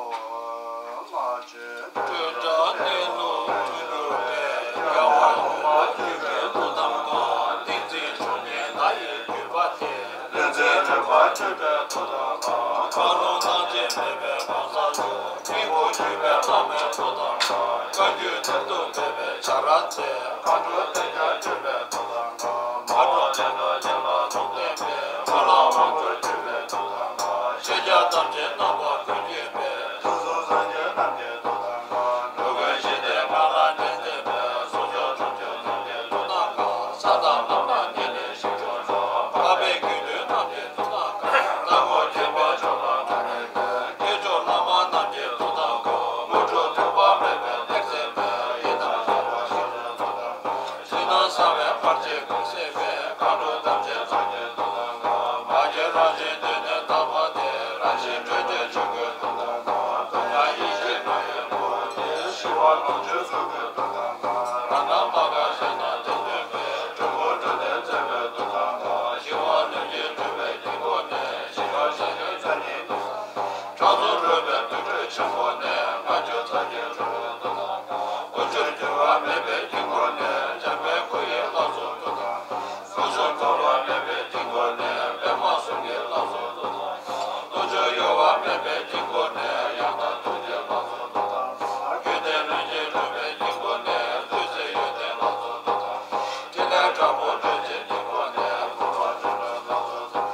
ལྔ་བཅུ། སྤྲོས་བྲལ་གནས་ལུགས་མཐུན་གྱུར་པའི། རྒྱལ་བ་ཡོངས་བསྐྱོད་པའི་ཐུགས་དམ་བསྐང་། ཏིང་འཛིན་མཆོག་བརྙེས་ལྷ་ཡི་བརྒྱུད་པ་སྟེ། ལུས་འཛིན་རིམ་པ་བཅུ་པའི་ཐུགས་དམ་བསྐང་། འཁོར་ལོ་སྣང་མཆེད་མེད་པའི་གོ་ས་སྒྲུབ། སྙིང་པོ་བརྒྱུད་པའི་བླ་མའི་ཐུགས་དམ་བསྐང་། བཀའ་བརྒྱུད་གཏེར་སྟོན་སྦས་པའི་བྱ་ར་མཛད། མཁའ་འགྲོ་སྟོན་རྒྱལ་བརྒྱུད་པའི་ཐུགས་དམ་བསྐང་། མ་འགྲོ་ལས་འགྲོ་རྒྱལ་ལ་ཐུགས་བརྟན་པའི། ཧོར་ལྷ་དབང་སྒྲུབ་བརྒྱུད་པའི་ཐུགས་དམ་བསྐང་། ཤཱཀྱ་ཐམས་ཅད་རྣམ་པ་ཀུན་མཁྱེན་པའི། ཐུགས་གསུང་སངས་རྒྱས་རྣམས་ཀྱི་ཐུགས་དམ་བསྐང་། འགྲོ་ཀུན་ཞི་བདེའི་ངང་ལ་འདྲེན་མཛད་པའི། གསུང་མཆོག་སྒྲུབ་མཆོག་རྣམས་ཀྱི་ཐུགས་དམ་བསྐང་། ས་དང་ལམ་སྣ་ཉེ་གནས་ཞིང་སྐྱོང་མཆོག། འཕགས་པའི་དགེ་འདུན་རྣམས་ཀྱི་ཐུགས་དམ་བསྐང་། རྟ་མགོ་རྒྱལ་པོའི་ཕྱོགས་ལ་གཏོང་མཁན་དེ། སྐྱེས་མཆོག་བླ་མ་རྣམས་ཀྱི་ཐུགས་དམ་བསྐང་། དངོས་གྲུབ་ཐོགས་པ་མེད་པའི་གཏེར་མཛད་པའི། ཡི་དམ་ཞི་བ་ཞི་བའི་ཐུགས་དམ་བསྐང་། ཕྱི་ནང་གསང་བའི་བར་ཆད་ཀུན་སེལ་བའི། མཁའ་འགྲོ་ཐམས་ཅད་ཚོགས་ཀྱི་ཐུགས་དམ་བསྐང་། མ་སྐྱེས་རང་བཞིན་གདོད་ནས་དག་པ་སྟེ། རང་བཞིན་སྤྲོས་བྲལ་ཆོས་སྐུའི་ཐུགས་དམ་བསྐང་། སྟོང་ཉིད་ཡེ་ཤེས་ལྷ་ཡི་སྐུ་སྟེ། ཞི་བ་ལོངས་སྤྱོད་གཙུག་གི་ཐུགས་དམ་བསྐང་། རང་སྣང་མ་འགགས་གཞན་དང་དོན་མཐུན་པའི། འགྲོ་ཀུན་འགྲོ་དོན་མཛད་པའི་ཐུགས་དམ་བསྐང་། ཞི་བ་ལྷུན་གྱིས་གྲུབ་པའི་དཀྱིལ་འཁོར་ནས། ཞི་ཁྲོ་ཞི་ཡི་མཚན་ཉིད་ཐུགས་དམ་བསྐང་། སྐྲག་སྣང་རོལ་པའི་དུར་ཁྲོད་ཆེན་པོ་ནས། མ་གྱུར་ཚ་གྱང་འཁྲུགས་པའི་ཐུགས་དམ་བསྐང་། ཀུ་ཅུར་འགྱུར་བ་མེད་པའི་དཀྱིལ་འཁོར་ནས། འཇམ་དཔལ་སྐུ་ཡི་ལྷ་ཚོགས་ཐུགས་དམ་བསྐང་། སྐུ་གསུང་འཁོར་བ་མེད་པའི་དཀྱིལ་འཁོར་ནས། པདྨ་གསུང་གི་ལྷ་ཚོགས་ཐུགས་དམ་བསྐང་། ཀླུ་ཆུ་གཡོ་བ་མེད་པའི་དཀྱིལ་འཁོར་ནས། ཡང་དག་ཐུགས་ཀྱི་ལྷ་ཚོགས་ཐུགས་དམ་བསྐང་། རྒྱུད་སྡེ་ལྷུན་གྱིས་གྲུབ་པའི་དཀྱིལ་འཁོར་ནས། བདུད་རྩི་ཡོན་ཏན་ལྷ་ཚོགས་ཐུགས་དམ་བསྐང་། ཕྲིན་ལས་དྲག་པོ་སྤྲོས་བཅས་དཀྱིལ་འཁོར་ནས། འཁོར་བ་འཁྲུལ་བྲལ་ལྷ་ཚོགས་ཐུགས་དམ་བསྐང་།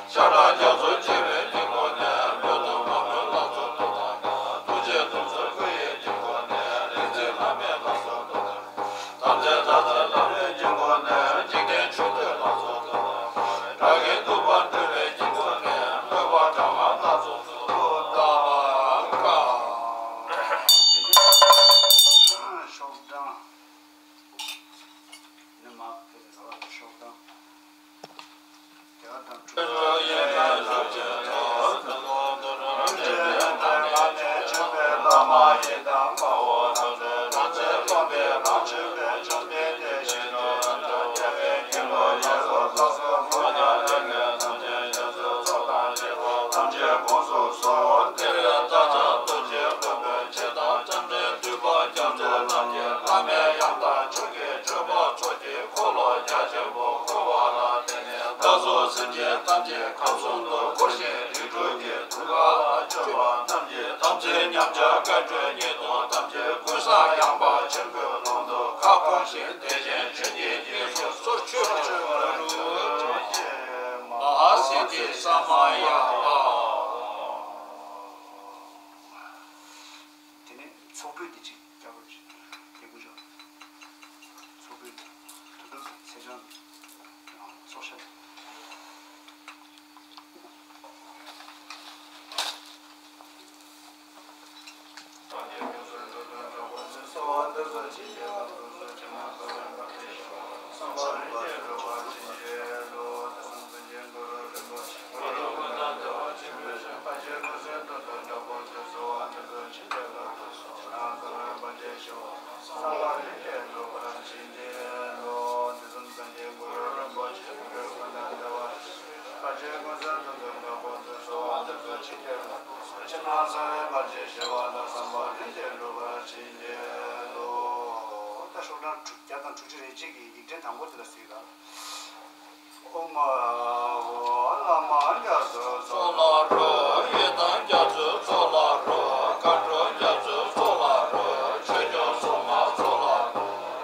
ཤ་ཁྲག་རྒྱ་མཚོ་འཁྱིལ་བའི་དཀྱིལ་འཁོར་ནས། རྨོངས་དུག་མ་མོའི་ལྷ་ཚོགས་ཐུགས་དམ་བསྐང་། ཐུགས་རྗེ་དུང་སོལ་སྐུ་ཡི་དཀྱིལ་འཁོར་ནས། རིག་འཛིན་བླ་མའི་ལྷ་ཚོགས་ཐུགས་དམ་བསྐང་། དམ་རྫས་ལྟ་ཚུལ་ལམ་རིམ་དཀྱིལ་འཁོར་ནས། འཇིག་རྟེན་ཆོས་སྡུད་ལྷ་ཚོགས་ཐུགས་དམ་བསྐང་། དགྲ་བགེགས་གདུག་པ་འདུལ་བའི་དཀྱིལ་འཁོར་ནས། བསྔོས་པ་གྲངས་མེད་ལྷ་ཚོགས་ཐུགས་དམ་བསྐང་། ཤོག་གྲངས། ནི་མ་ཕེབས་པའི་ཟླ་བ་དང་ཤོག་གྲངས། འཁོར་ལོ་རྒྱ་ཆེན་པོ་བསྐོར་བ་ལ་བརྟེན་ནས། བདག་སོགས་སེམས་ཅན་ཐམས་ཅད་ཁམས་གསུམ་དུ་བསྐོར་ཞིང་རིགས་དྲུག་གི་དུར་ཁ་ལ་སྤྱོད་པ་རྣམས་ཀྱི་དམ་ཚིག་ཉམས་ཆག་བཀའ་བྲལ་ཉེས་ལྟུང་ཐམས་ཅད་ཀུན་བསངས་ཡངས་པ་ཆེན་པོའི་ཀློང་དུ་ཁ་སྐོམ་ཞིང་བདེ་ཆེན་ཆོས་ཉིད་དབྱིངས་སུ་སོ་ ཆོས་སྤྱོད་པ་རུ་ཡོད་ཅེས་མ་ཧཱ་སིདྡྷི་ས་མ་ཡ། དེ་ནས་ཚོགས་ཕུད་དེ་གཅིག་རྒྱབ་རོགས་བྱེད། རྒྱལ་པོ་མཆོག་ཚོགས་ཕུད་དེ་དུ་དུ་ཚེ་ཆང་ཚོགས་ཤ། ད་ཤོག་གྲངས་དྲུག་བརྒྱ་དང་དྲུག་ཅུ་རེ་གཅིག་གི་ཡིག་ཕྲེང་དང་པོ་དེ་ལ་གཟིགས་དང་། ཨོཾ། བླ་མ་རྒྱ་མཚོའི་ཚོགས་ལ་རོལ། ཡི་དམ་རྒྱ་མཚོའི་ཚོགས་ལ་རོལ། མཁའ་འགྲོ་རྒྱ་མཚོའི་ཚོགས་ལ་རོལ། ཆོས་སྐྱོང་སྲུང་མའི་ཚོགས་ལ་རོལ།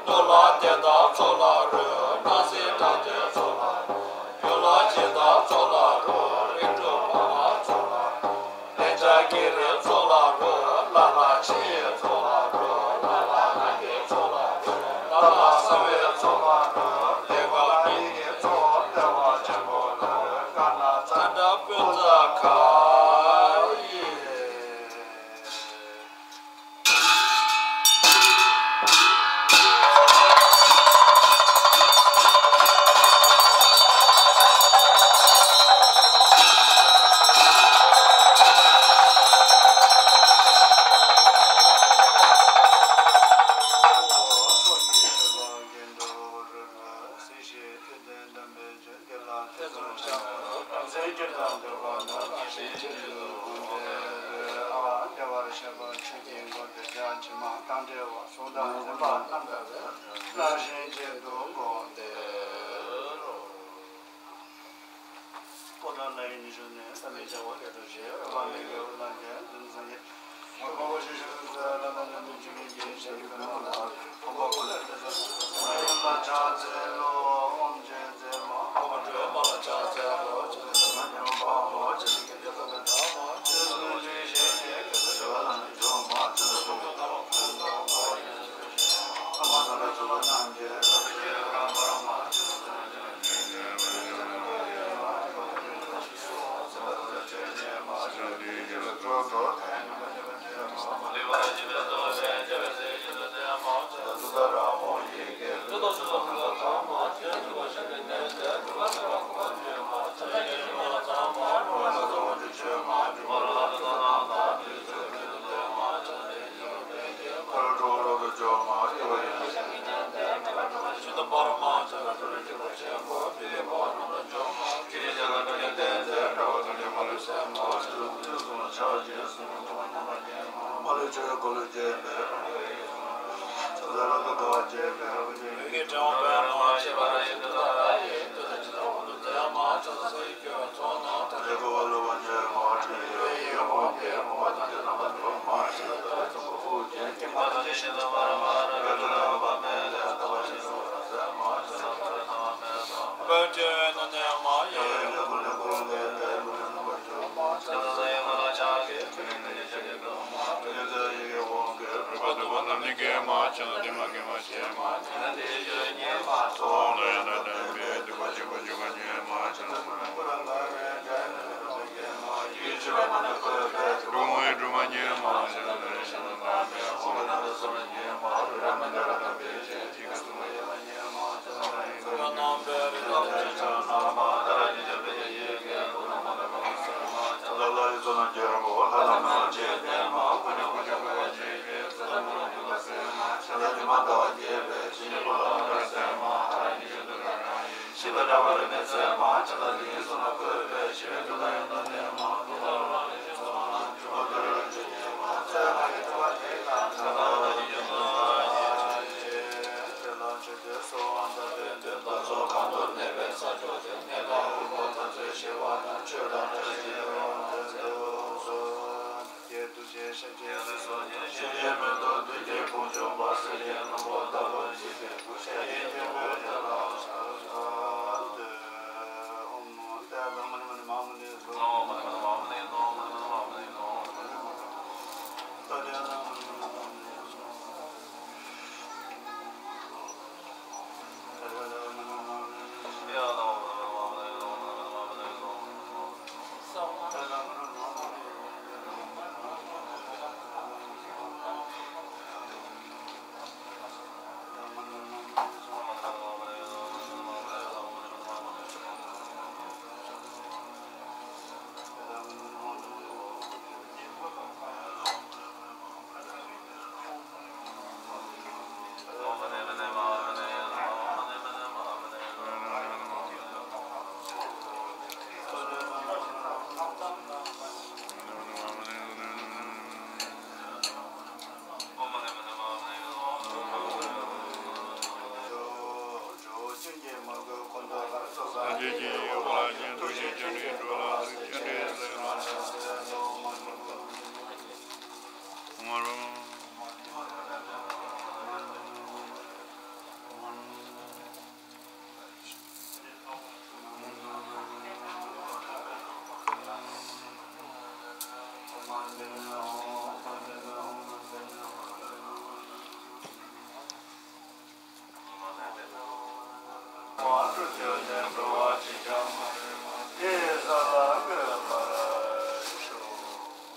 གདུལ་བྱ་དེ་དག་ཚོགས་ལ་རོལ། སྣང་སྲིད་དགྲ་སྟོན་ཚོགས་ལ་རོལ། གཡུལ་ལས་སྐྱེས་དག་ཚོགས་ལ་རོལ། རིགས་དྲུག་ཕ་མའི་ཚོགས་ལ་རོལ། ལན་ཆགས་བགེགས་རིགས་ཚོགས་ལ་རོལ། ལྷ་ལ་ཆེ་ཡི་ཚོགས་ལ་རོལ། ལྷ་ལ་ལྷ་ཡི་ཚོགས་ལ་རོལ། ལྷ་ལ་གསང་བའི་ཚོགས་ལ་རོལ། ལས་དགེ་བ་ཡི་གེ་ཚོགས་བདེ་བ་ཆེན་པོ་ལ་རོལ། བཀའ་ན་ཙ་ན་པུ་ཙ་ཁ་ཡི།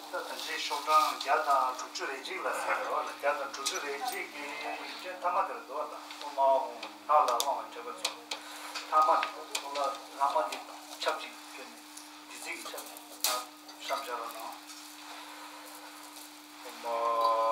ད་ད་ཅི་ཤོག་གྲངས་བརྒྱ་དང་དྲུག་ཅུ་རེ་གཅིག་ལ་ཟེར་བ་ལ། བརྒྱ་དང་དྲུག་ཅུ་རེ་གཅིག་གི་ཡིག་ཕྲེང་ཐ་མ་དེ་ལ་འདུག་བ་ལ། ཨོཾ་ཨཱཿཧཱུྃ་ཧ་ལ་དབང་བའི་ཐོད་པ་ཚོ། ཐ་མ་དེ་ཁོ་ལ་ཐ་མ་དེ་ཆབས་ཅིག་ཁྱོད་ནི་བདུད་རྩི་གི་ཆབས་ཅིག་ན་བཤམས་བྱ་རོགས་གནང་། དེ་ནས་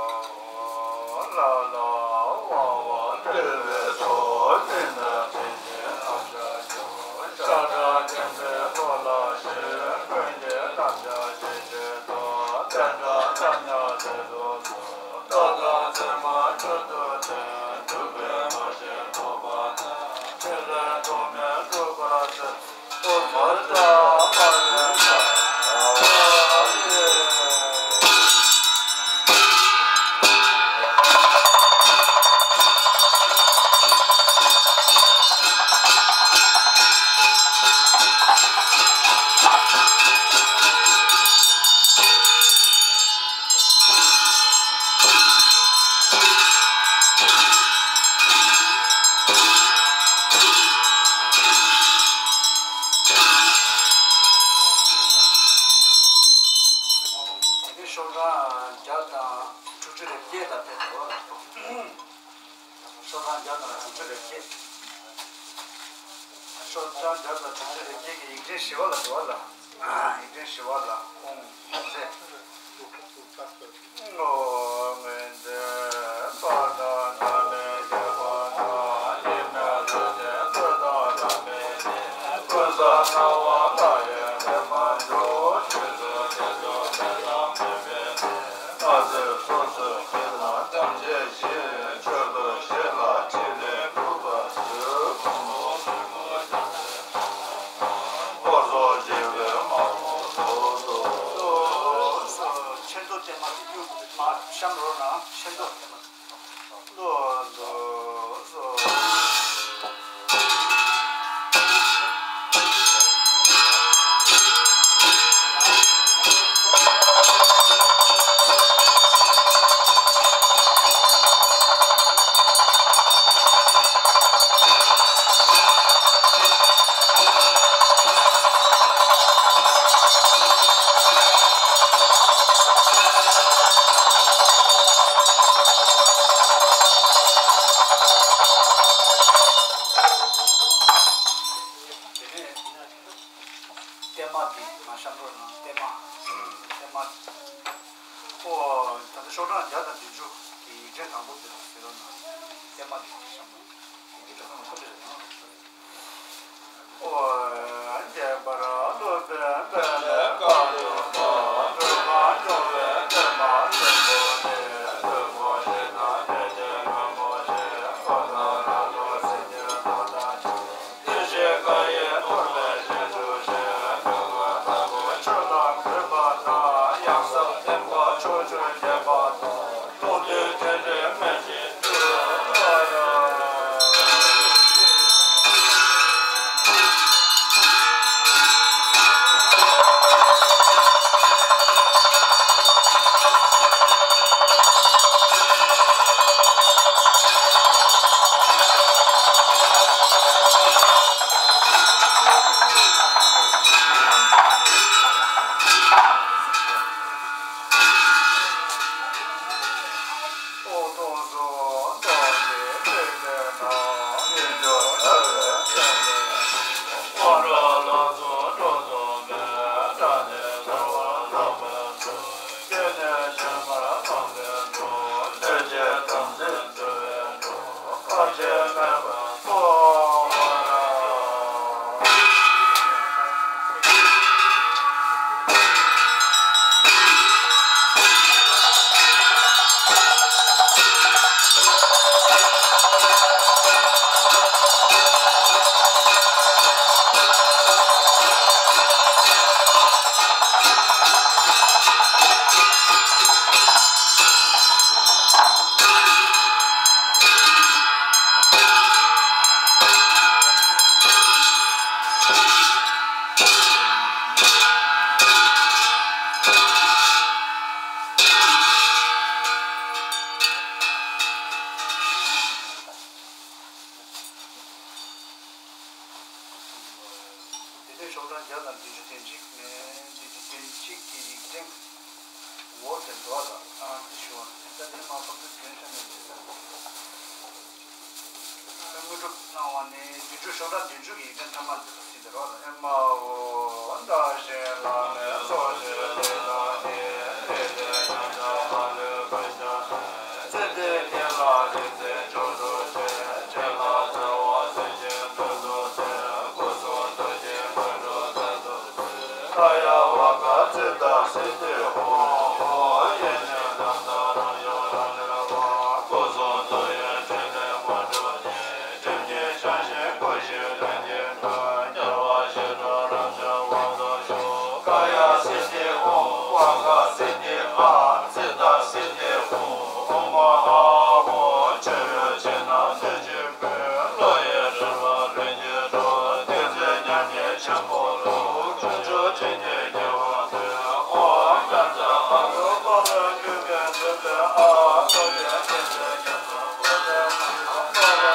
ཤོག་གྲངས་བརྒྱ་དང་དྲུག་ཅུ་རེ་བརྒྱད་ལ་ཕེབས་འགྲོ་བ་ལ། ཤོག་གྲངས་བརྒྱ་དང་དྲུག་ཅུ་རེ་བརྒྱད། ཤོག་གྲངས་བརྒྱ་དང་དྲུག་ཅུ་རེ་བརྒྱད་ཀྱི་ཡིག་ཕྲེང་བཞི་བ་ལ་འགྲོ་བ་ལ། ཡིག་ཕྲེང་བཞི་བ་ལ་ཨོཾ་ཨོཾ་ཟེར། ཆེན་པོ་བསྟན་མ་གཡུ་མ་བཤམས་རོགས་གནང་། ཆེན་པོ་བསྟན་མ། ལོ་ལོ་སོ། དེ་ནས་བརྟན་མ་འདི་མ་བཤམས་རོགས་གནང་། བརྟན་མ། བརྟན་མ། ཨོ། ད་ལྟ་ཤོག་གྲངས་བརྒྱ་དང་བདུན་ཅུ་གི་ཡིག་ཕྲེང་དང་པོ་དེ་ལ་ཟེར་རོགས་གནང་། བརྟན་མ་འདི་བཤམས་རོགས། ཡིག་ཕྲེང་དང་པོ་ཁོ་འདི་རེད་ན། ཨོ། བརྟན་པར་སློབ་པའི་དཔལ་ལས་བཀའ་བརྒྱུད་པ། སྒྲུབ་པ་སྐྱོང་བའི་བརྟན་མ་ཆེན་པོ་ནི། ལྷུན་པོ་ཆེ་དང་ཕན་བདེ་ལྷུན་པོ་ཆེ། འཁོར་དང་ནམ་མཁའ་སེམས་ཅན་རྣམས་དང་མཉམ། བདེ་གཤེགས་མཁའ་ཡི་ཐོད་པའི་ཞལ་ཆུ་ཞེས། འདོད་པ་ལྟ་བུ་ཆོས་དང་མཐུན་པ་དང་། ཡང་ཟབ་བརྟན་པ་ཕྱོགས་བཅུར་རྒྱས་པ་དང་། མདོ་སྡེ་རྒྱན་རིང་སྨིན་ཅིང་འགྲུབ་པ་ཡང་། ཤོག་གྲངས་བརྒྱ་དང་བདུན་ཅུ་དོན་གཅིག་ནས་བདུན་ཅུ་དོན་གཅིག་གི་ཡིག་ཕྲེང་འོག་དེ་འགྲོ་བ་དང་ཨང་དེ་ཞུ་བ་དེ་ལྟ་དེ་མ་ཕབ་ཚུལ་དོན་ཤ་ནས་བྱེད་དང་། དངོས་གྲུབ་གནང་བ་ནི་བདུན་ཅུ་ཤོག་གྲངས་བདུན་ཅུ་གི་ཡིག་ཕྲེང་ཐ་མ་འདི་ལ་ཟིན་ཏེ་རོགས་དང་ཨེ་མ་འོ་བདག་གཞན་ལ་ནི་སོགས་བྱས་ཏེ་ལ་ནི་ལས་དེ་ཉམས་ཆག་མ་ལུས་པར་བྱ། ཚེ་འདི་ཉིད་ལ་རིག་འཛིན་མཆོག་ཏུ་བྱོན། སྤྱན་ལ་གསོལ་བ་གསོལ་ཞིང་ཕུལ་དུ་གསོལ། སྐུ་གསུང་ཐུགས་ཀྱི་མཁའ་འགྲོ་ཚུལ་དུ་གསོལ། ཀ་ཡ་ཝཱ་ཀ་ཙིཏྟ་སིདྡྷི་ཧཱུྃ། ཡེ་ནས་ནམ་མཁའ་རབ་ཡོད་རབ་གྱུར་པ། སྐུ་གསུང་ཐུགས་ཡོན་ཕྲིན་ལས་མ་གྲུབ་ཀྱི། སྒྲིབ་གཉིས་བྱང་ཞིང་འཁོར་བཞི་ལྷན་ཅིག་གྲོལ། རྒྱལ་བ་ཞི་ཁྲོ་རབ་འབྱམས་དབང་དུ་ཞུགས། ཀ་ཡ་སིདྡྷི་ཧཱུྃ། ཝཱ་ཀ་སིདྡྷི་ཨཱ། ཙིཏྟ་སིདྡྷི་ཧཱུྃ། ཨོཾ་ཨཱཿཧཱུྃ། མཆོད་འོས་ཕྱི་ནང་སྣོད་བཅུད་ཀུན། བློ་ཡི་རེ་བ་ལྷུན་གྱིས་གྲུབ། བདེན་ཚིག་མཉམ་ཉིད་ཆེན་པོ་ལུགས། དཀོན་མཆོག་སྤྱན་གྱིས་དགེ་བ་འདུལ། ཨོཾ་བཛྲ་ཨ་ཏུ་པ་ར་ཏུ་ཏེ་ཏུ་ཏེ་ཨཱཿ་ཏུ་ཏེ་ཏུ་ཏེ།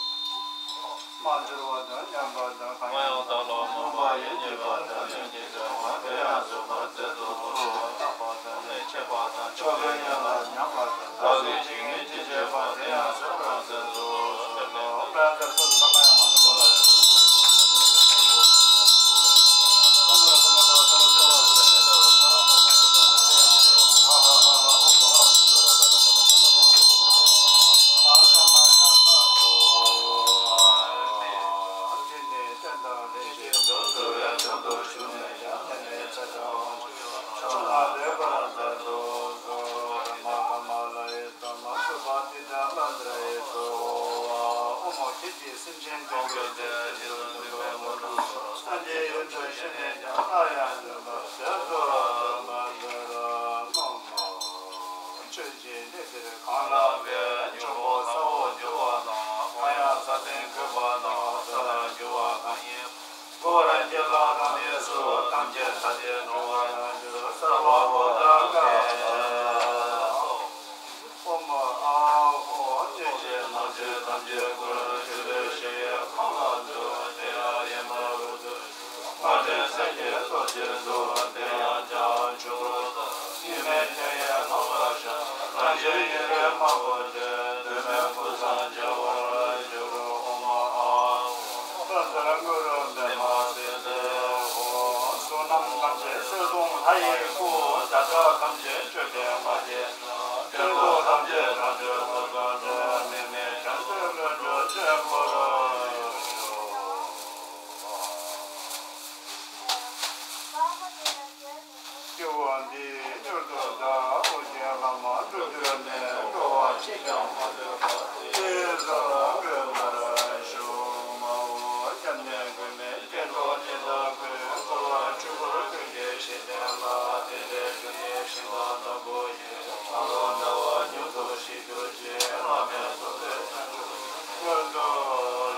མ་གྱུར་པ་དང་མཉམ་པ་དང་གང་ཡང་དག་པར་མངོན་པ་ཡི་ཉེས་པ་དང་ལས་ཀྱི་འབྲེལ་བ་དེ་ཡང་གཟུགས་པོ་མཛེས་སྡུག་ལུས་པོ་དག་པ་དང་ལས་བྱེད་པ་དང་ཕྱོགས་ཀུན་ཡན་ལ་མཉམ་པ་དང་བདག་གིས་ཇི་སྙེད་ཅི་བྱེད་པ་དེ་ཡང་གཟུགས་པོ་མཛེས་སྡུག་ལུས་པོ་དག་པ་དང་ལས་བྱེད་པ་དེ་ཡང་གཟུགས་པོ་མཛེས་སྡུག་ལུས་པོ་དག་པ་དང་ཆོས་ཀྱི་གནས་འདིར་གང་ལ་བའི་འབྱུང་པོ་ས་འོག་རྒྱུ་བ་དང་། གང་ཡང་ས་སྟེང་གུས་པ་དང་ས་ལ་རྒྱུ་བ་གང་ཡིན། གུ་རུ་ཀུན་ལ་གང་གནས་སུ་ཐམས་ཅད་ཐ་དད་འགྲོ་བར་འགྱུར། སརྦ་བུདྡྷ་ཀཱ་ཡ། ཨོཾ་ཨཱཿཧཱུྃ། སྙུང་གཞི་ནང་གཞི་ཐམས་ཅད་ཀུན། ཆུ་ལུད་ཞིང་གི་ཁམས་ལ་འདུད། དེ་ཡང་ཡན་མ་རུ་དུ་ཞུགས། མ་བྲལ་སེམས་ཀྱི་སྟོབས་ཀྱིས་འདུད། དེ་ཡང་བྱང་ཆུབ་ཏུ་སྙིགས་མའི་ཐིམ་ཡས་ལོངས་པར་ཤར། རང་བཞིན་ཡེ་ཤེས་མ་བུ་འདྲེས། གདོད་མའི་ཀུན་བཟང་བྱ་བར་འགྱུར། ཨོཾ་ཨཱཿཧཱུྃ། ཕུན་ཚོགས་གུ་རུ་པདྨ་སིདྡྷི་ཧཱུྃ། གཟུགས་རྣམས་ཐམས་ཅད་གསལ་སྟོང་ལྷ་ཡི་སྐུ། ཟླ་ཁྲག་ཐམས་ཅད་བཅུད་ལྡན་མ་སྐྱེས་ནགས། སྟོན་ཐོག་ཐམས་ཅད་རང་བྱུང་ངོ་ཚ་འདྲེས། མིག་མི་བྱང་གསེར་ལྷུན་གྲུབ་ཆེན་པོར་ཤོག། སྐྱེ་བ་འདི་མྱུར་དུ་འདའ། ཨོ་རྒྱན་བླ་མ་སྒྲུབ་གྱུར་ནས། འགྲོ་བ་གཅིག་ཀྱང་མ་ལུས་པ། དེ་ཡི་ས་ལ་འགོད་པར་ཞུ། མ་འོངས་སྐྱབས་གནས་མགོན་མེད་སྐྱེ་འགྲོ་འདི་དག་ཀུན། འཁོར་བ་འཁྲུལ་འཁོར་ཀུན་གྱི་གཞི་རྟེན་ལ། དེ་འདྲའི་སྒྲུབ་གནས་ཤིང་རྟ་དང་པོ་ཡི། ལྷ་ཀླུ་འདྲ་བ་མྱུར་དུ་ཞི་གྱུར་ཅིག། བླ་མེད་རྫོགས་པའི་བྱང་ཆུབ་མངོན་དུ་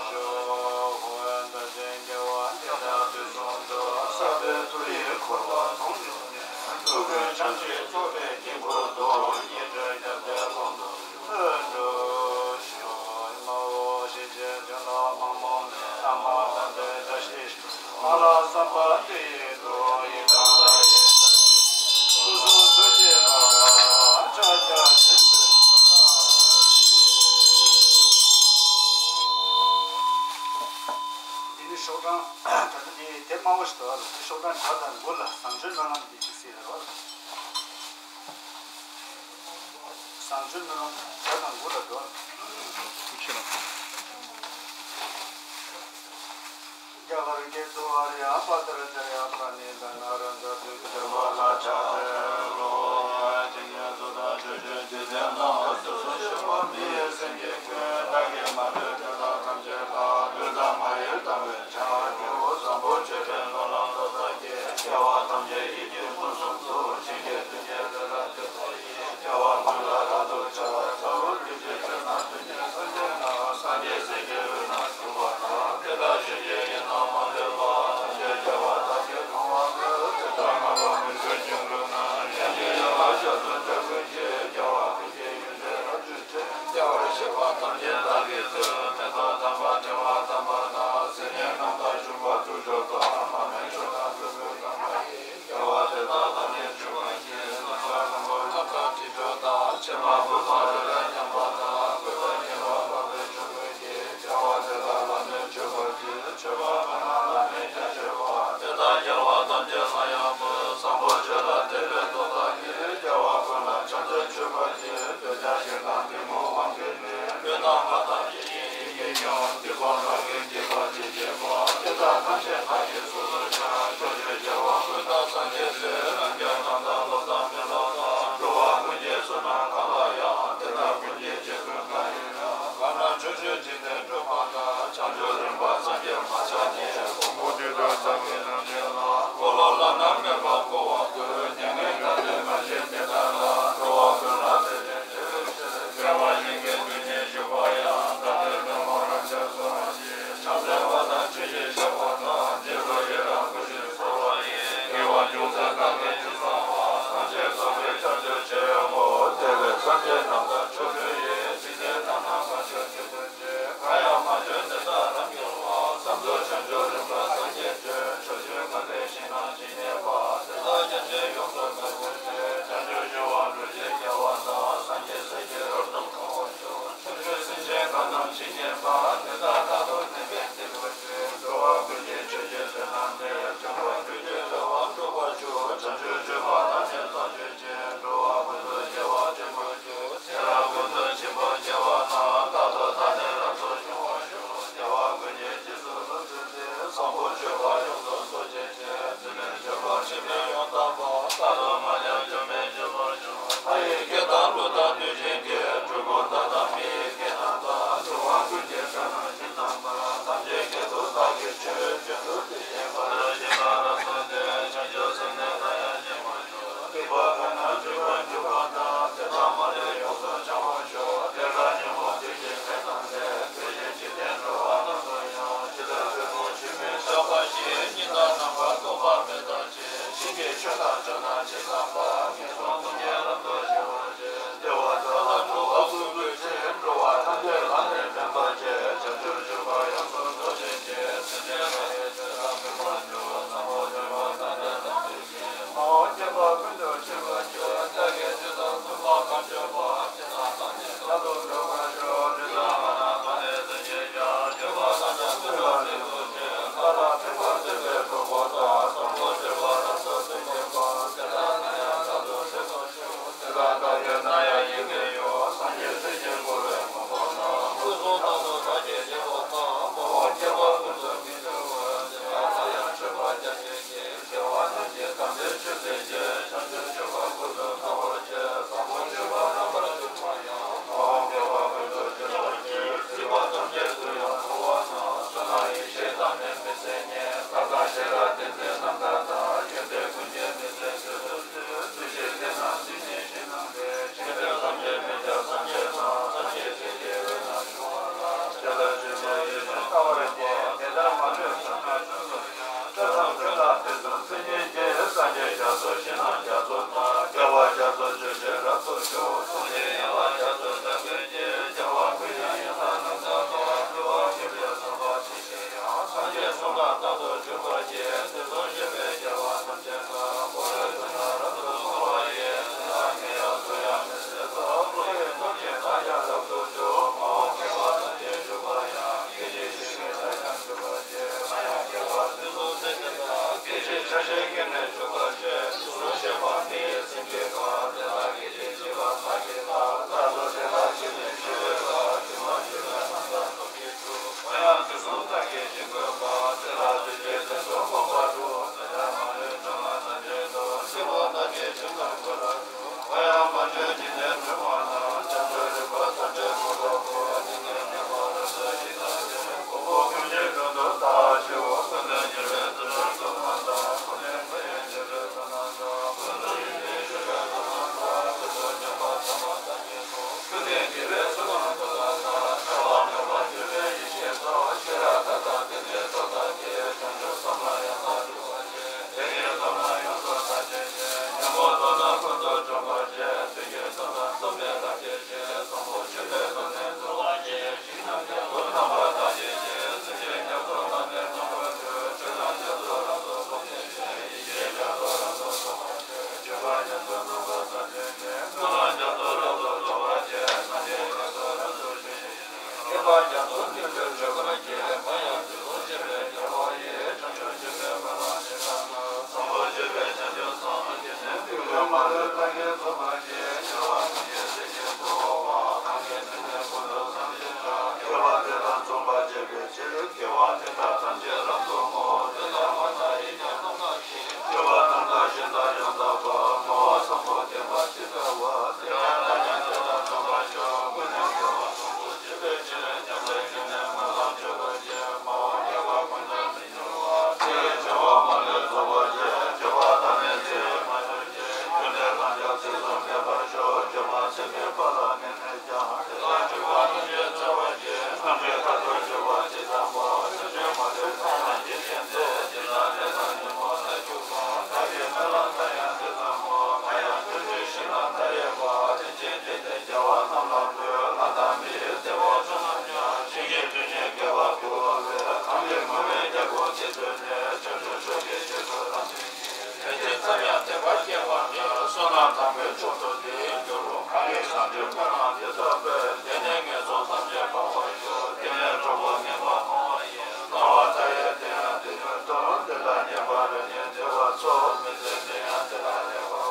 ཤོག། འོད་མཐར་ཕྱིན་རྒྱལ་བ་ཇི་ལྟར་དུས་གསུམ་དུ། གསར་པའི་ཐུགས་ཡིད་འཁོར་བ་དོང་ནས། ཐུགས་ཀུན་བྱང་ཆུབ་རྫོགས་པའི་དཀྱིལ་འཁོར་དུ། སྙིང་ཁྲག་རྒྱབ་ལྟའི་ཀློང་དུ་ལྷུན་གྲུབ་ཤོག། མ་འོངས་ཞིང་གཤེགས་དོན་ལ་མ་རྨོངས་ནས། བླ་མ་དམ་པའི་བཀྲ་ཤིས་ཤོག། མ་ལ་བསམ་པ་དེ་ཡི་འགྲོ། ཡི་དམ་ལྷ་ཡི་བཀྲ་ཤིས་ཤོག། སྐུ་གསུང་ཐུགས་ཀྱི་ལྷ་ཁང་ཕྱག་རྒྱ་ཆེན་པོའི་ས་དག་ཡིན། ཤོག་གྲངས་ད་ལྟ་དེ་དེབ་དམར་པོ་ཞིག་འདུག་བ། དེ་ཤོག་གྲངས་བརྒྱ་དང་དགུ་ལ་བཟང་སྤྱོད་སྨོན་ལམ་འདི་གཅིག་གཟིགས་རེད་བ། བཟང་སྤྱོད་སྨོན་ལམ་བརྒྱ་དང་དགུ་ལ་འདུག་བ། ཐུགས་རྗེ་ཆེ་གནང་། རྒྱ་གར་སྐད་དུ། ཨཱརྱ་བྷ་དྲ་ཙ་ཡ་པྲ་ཎི་དྷ་ན་རཱ་ཛ་དྷུ་ཏི་ཝ་ལ་ཇཱ་ཏི་ལོ། ཇི་སྙེད་སུ་དག་ཆོས་སྤྱོད་རྒྱུད་ལྡན་རྣམས། དུས་གསུམ་གཤེགས་པ་མི་ཡི་སེང་གེ་ཀུན། བདག་གིས་མ་ལུས་དེ་དག་ཐམས་ཅད་ལ། ལུས་དང་ངག་ཡིད་དང་པོའི་ཕྱག། སྐྱེས་བུ་བཟང་པོ་སྤྱོད་པའི་སྨོན་ལམ་ལ་བཏགས་ཏེ། སྐྱེ་བ་ཐམས་ཅད་ཡིད་ཀྱིས་ཀུན་སུམ་དུ། བྱིན་གྱིས་བརླབ་ཕྱིར་བདག་ཡི། སྐྱེ་བ་ཀུན་ལ་རབ་ཏུ་ཕྱག་འཚལ་ལོ། ཐུགས་རྗེ་ཆེ་ན་དུས་གཉིས་སངས་རྒྱས་ལ། སངས་རྒྱས་སྲས་ཀྱི་འོད་སྣང་བྱུང་བ་དང་། དེ་ལྟར་གཞན་གྱི་ཡིད་སྣང་མ་ལུས་པ། ཐམས་ཅད་རྒྱལ་བ་དག་གིས་གང་བར་མོས། དེ་ལྟར་ངང་པ་མི་བསྐྱོད་འགྱུར་ལུས་ན། ཡང་ཅིན་ཡལ་བར་ཤོག །སྲོག་གཅོད་ཀུན་གྱི་རྒྱལ་བ་ཀུན་གྱི་ཡུལ་ལས་རབ་བྱུང་ཆེན། སྐྱེ་བར་ཤེས་པ་ཐམས་ཅད་བདག་གིས་བཟོད། མེ་ཏོག་དམ་པ་བྱེ་བ་དམ་པ་དང་། སིལ་སྙན་ཁྲག་དང་བྱུག་པ་དུག་མཆོག་དང་། མར་མེ་མཆོག་དང་བདུག་སྤོས་དམ་པ་ཡིས། སྐྱེ་བ་དེ་དག་ཐམས་ཅད་བྱུང་བར་བགྱི། ནམ་མཁའ་ལྷུང་བ་ནམ་མཁའ་དྲི་མཆོག་དང་། ཕྱེ་མ་ཕུལ་བ་རི་རབ་རྔམ་པ་དང་། བཀོད་པའི་ཉེ་བར་འཕགས་པའི་ཕྱོགས་ཀུན་གྱི། སྐྱེ་བ་དེ་དག་ལ་ནི་མཆོད་པར་བགྱི། མཆོད་པ་ཁོ་ན་ལ་ནི་བརྒྱ་བྱེད་པ། དེ་དག་རྒྱལ་བ་ཐམས་ཅད་ལ་ཡང་མོས། བཟང་པོ་ཆོས་ལ་དད་པའི་ཐོག་བདག་གིས། སྐྱེ་བ་ཀུན་ལ་ཕྱག་འཚལ་མཆོད་པར་བགྱི། འདོད་ཆགས་ཞེ་སྡང་གཏི་མུག་དབང་གིས་མིན། ལུས་དང་ངག་དང་ཡིད་ཀྱི་ཡིད་ཀྱིས་ཀྱང་། འདི་ཀུན་རང་གི་བགྱིས་པར་བྱེད་ཅེས་པ། དེ་དག་ཐམས་ཅད་བདག་གི་གཟུགས་སུ་བྱ། ཕྱོགས་བཅུའི་རྒྱལ་བ་ཀུན་དང་སངས་རྒྱས་སྲས། རང་རྒྱལ་དང་དང་ལོག་དང་མི་སློབ་དང་། འགྲོ་བ་ཀུན་གྱི་བསོད་ནམས་གང་ལ་ཡང་། དེ་དག་ཀུན་གྱི་རྗེས་ཟློས་གང་ཡིན་རུང་། གང་ན་བྱོན་བྱོན་འཇིག་རྟེན་སྒྲོན་མ་ལྟར། བྱང་ཆུབ་རིམ་པར་སངས་རྒྱས་མ་ཆགས་ཉིད། ཕུང་པོ་དུད་འགྲོ་ཚང་བའི་རྣམ་འདྲེན་ལ། འཁོར་ལོ་བླ་ན་མེད་པ་བསྐོར་བ་ཀུན། མྱ་ངན་འདའ་སྟོན་མ་བྱས་དེ་དག་ལ། འགྲོ་བ་ཀུན་ལ་བརྩེ་ལྡན་བྱེད་པའི་ཕྱིར། བདེ་བ་ཅན་གྱི་སྡུག་བསྔལ་ཞི་བ་ཡང་། དགྲ་འདུལ་ནུབ་མོ་རབ་འབྱམས་སུ་མཆི། ཕྱག་འཚལ་བ་དང་ཆོས་ཀྱི་བྱ་བ་དང་། རྗེ་བོ་ཡི་རང་བཀུར་ཞིང་གསོལ་བ་ཡི། དགེ་བ་ཅུང་ཟད་བདག་གིས་ཅི་བསགས་པ། ཐམས་ཅད་གསོག་པའི་བྱང་ཆུབ་ཕྱིར་སྨོན། དེ་ལས་སངས་རྒྱས་རྣམས་དང་ཆོས་མཐུན་ཡིན། འཇིག་རྟེན་ན་ནི་གང་བྱོན་དེ་བྱོན་ཅིག །གང་ཡང་མ་བྱོན་དེ་དག་རྣམས་ཀྱང་བ། བསམ་རྫོགས་བྱང་ཆུབ་རིམ་པར་སངས་རྒྱས་བྱོན། ཕྱོགས་བཅུའི་སྔོན་ལས་ཞིང་རྣམས་ཇི་སྙེད་པ། དེ་དག་རྒྱ་ཆེར་ཡོངས་སུ་རྫོགས་པའི་ཚེ། བྱང་ཆུབ་ཤིང་དབང་འབྲུ་བཞིའི་རྒྱལ་བ་དང་། སངས་རྒྱས་སྲས་ཀྱིས་རབ་ཏུ་གང་བར་གྱུར། ཕྱོགས་བཅུའི་སེམས་ཅན་གང་རྣམས་ཇི་སྙེད་པ། དེ་དག་རྟག་ཏུ་བསྟན་པའི་དེད་དཔོན་ཏེ། འགྲོ་བ་ཀུན་གྱི་ཆོས་ཀྱི་བསོད་ནམས་འདི། འབྱོངས་པར་གྱུར་ཅིག་རེ་བ་འགྲུབ་པར་ཤོག །བྱང་ཆུབ་སྤྱོད་པ་ཐམས་ཅད་རྫོགས་སྤྱོད་ཅིང་། འགྲོ་བ་ཀུན་ཏུ་སྐྱེ་བ་ཆེན་པོར་གྱུར། ཤེས་རབ་ཀུན་ཏུ་ཆེན་པོར་སྐྱེ་བ་དང་། རྟག་ཏུ་བདག་ནི་རབ་ཏུ་འབྱུང་བར་ཤོག །སྐྱེ་བ་ཀུན་གྱི་རྗེས་སུ་བདག་བརྩོན་ཏེ། བཟང་པོ་སྤྱོད་པ་ཡོངས་སུ་རྫོགས་བྱེད་ཅིང་། སྲིད་པའི་འབྱོར་པ་ཕྱིར་མི་འོང་རྟག་པར། རྟག་ཏུ་མ་ཉམས་འགྱུར་མེད་སྤྱོད་པར་ཤོག །ལྷ་ཡི་སྐད་དང་ཀླུ་དང་གདུལ་བྱའི་སྐད། འགྲོ་ཀུན་དག་དང་མི་ཡི་སྐད་རྣམས་དང་། འགྲོ་བ་ཀུན་གྱི་སྒྲ་རྣམས་ཇི་ཙམ་པར། ཐམས་ཅད་སྐད་དུ་བདག་གིས་ཆོས་བསྟན་ཏོ། དེ་བཞིན་གང་ལ་ཇི་ལྟར་རབ་གསལ་ཏེ། བྱང་ཆུབ་སེམས་ནི་གང་ཡང་བརྗེད་མ་ཤོག །སྡིག་པ་གང་རྣམས་སྒྲིབ་པར་གྱུར་པ་དག །དེ་དག་མ་ལུས་ཡོངས་སུ་བྱང་བར་ཤོག །དེ་དག་ཉོན་མོངས་དུག་གི་ལས་དང་ལྡན། དེ་བཞིན་འཇིག་རྟེན་འགྲོ་བ་རྣམས་ལ་ཡང་། ཇི་ལྟར་བཟོད་པའི་ཆུས་མི་ཆགས་པ་བཞིན། གཉིས་དང་རྣམ་པར་རྟོག་པ་མེད་པར་བྱེད། ཕྱིན་ཅི་ཕྱིར་དང་བྱང་དང་ཇི་ཙམ་པར། ངན་སོང་གསུམ་གྱི་རབ་ཏུ་ཞི་བར་བྱེད། བདེ་བ་དག་ལ་འགྲོ་བ་ཀུན་འདུ་ཞིང་། འགྲོ་བ་ཐམས་ཅད་ལ་ནི་ཕན་པར་བྱེད། བྱང་ཆུབ་སྤྱོད་པ་ཡོངས་སུ་རྫོགས་བྱེད་ཅིང་། སེམས་ཅན་ལ་ཡང་ཇི་ལྟར་ཕན་པར་འགྱུར། བཟང་པོ་སྤྱོད་པ་ཐམས་ཅད་བདག་བསྒྲུབ་ཅིང་། མ་འོངས་བསྐལ་པ་ཀུན་ཏུ་སྤྱད་པར་འགྱུར། བདག་གིས་ཇི་ལྟར་བསྟན་པ་གང་བྱོན་པ། དེ་དག་ཐམས་ཅད་རྟག་ཏུ་འགྲུབ་པར་ཤོག །ལུས་དང་ངག་དང་སྨྲ་བའི་ལས་ཀྱིས་ཀྱང་། སྤྱོད་པ་ཐམས་ཅད་ཕུན་སུམ་ཚོགས་པའི་ཕྱིར། བདག་ལ་ཕན་པ་སྩོལ་བའི་གྲོགས་པོ་དང་། བཟང་པོ་སྤྱོད་པ་རབ་ཏུ་བསྟན་པའི་དཔལ། དེ་དག་ན་ཡང་རྟག་ཏུ་སྤྱད་པར་ཤོག །དེ་དག་མཆོག་ཏུ་དེའི་རྒྱུ་རུ་གང་གིས་བྱང་ཆུབ་ཀུན་ལ་འདི་ལྟ་བས། དེ་ནས་ངན་སོང་ཐམས་ཅད་སྤང་བར་ཤོག་དེ་ནས་གྲོགས་པོ་ངན་པ་སྤོང་བ་ཡིན། སྣང་བ་མཐའ་ཡས་དེ་ཡང་དེ་བཞིན་དུ། འདི་ལ་སྙེགས་པ་རེ་ནས་བདེ་བ་འཚོལ། མི་ཚེ་འདི་ཡང་དེ་ལ་སླེབས་པའོ།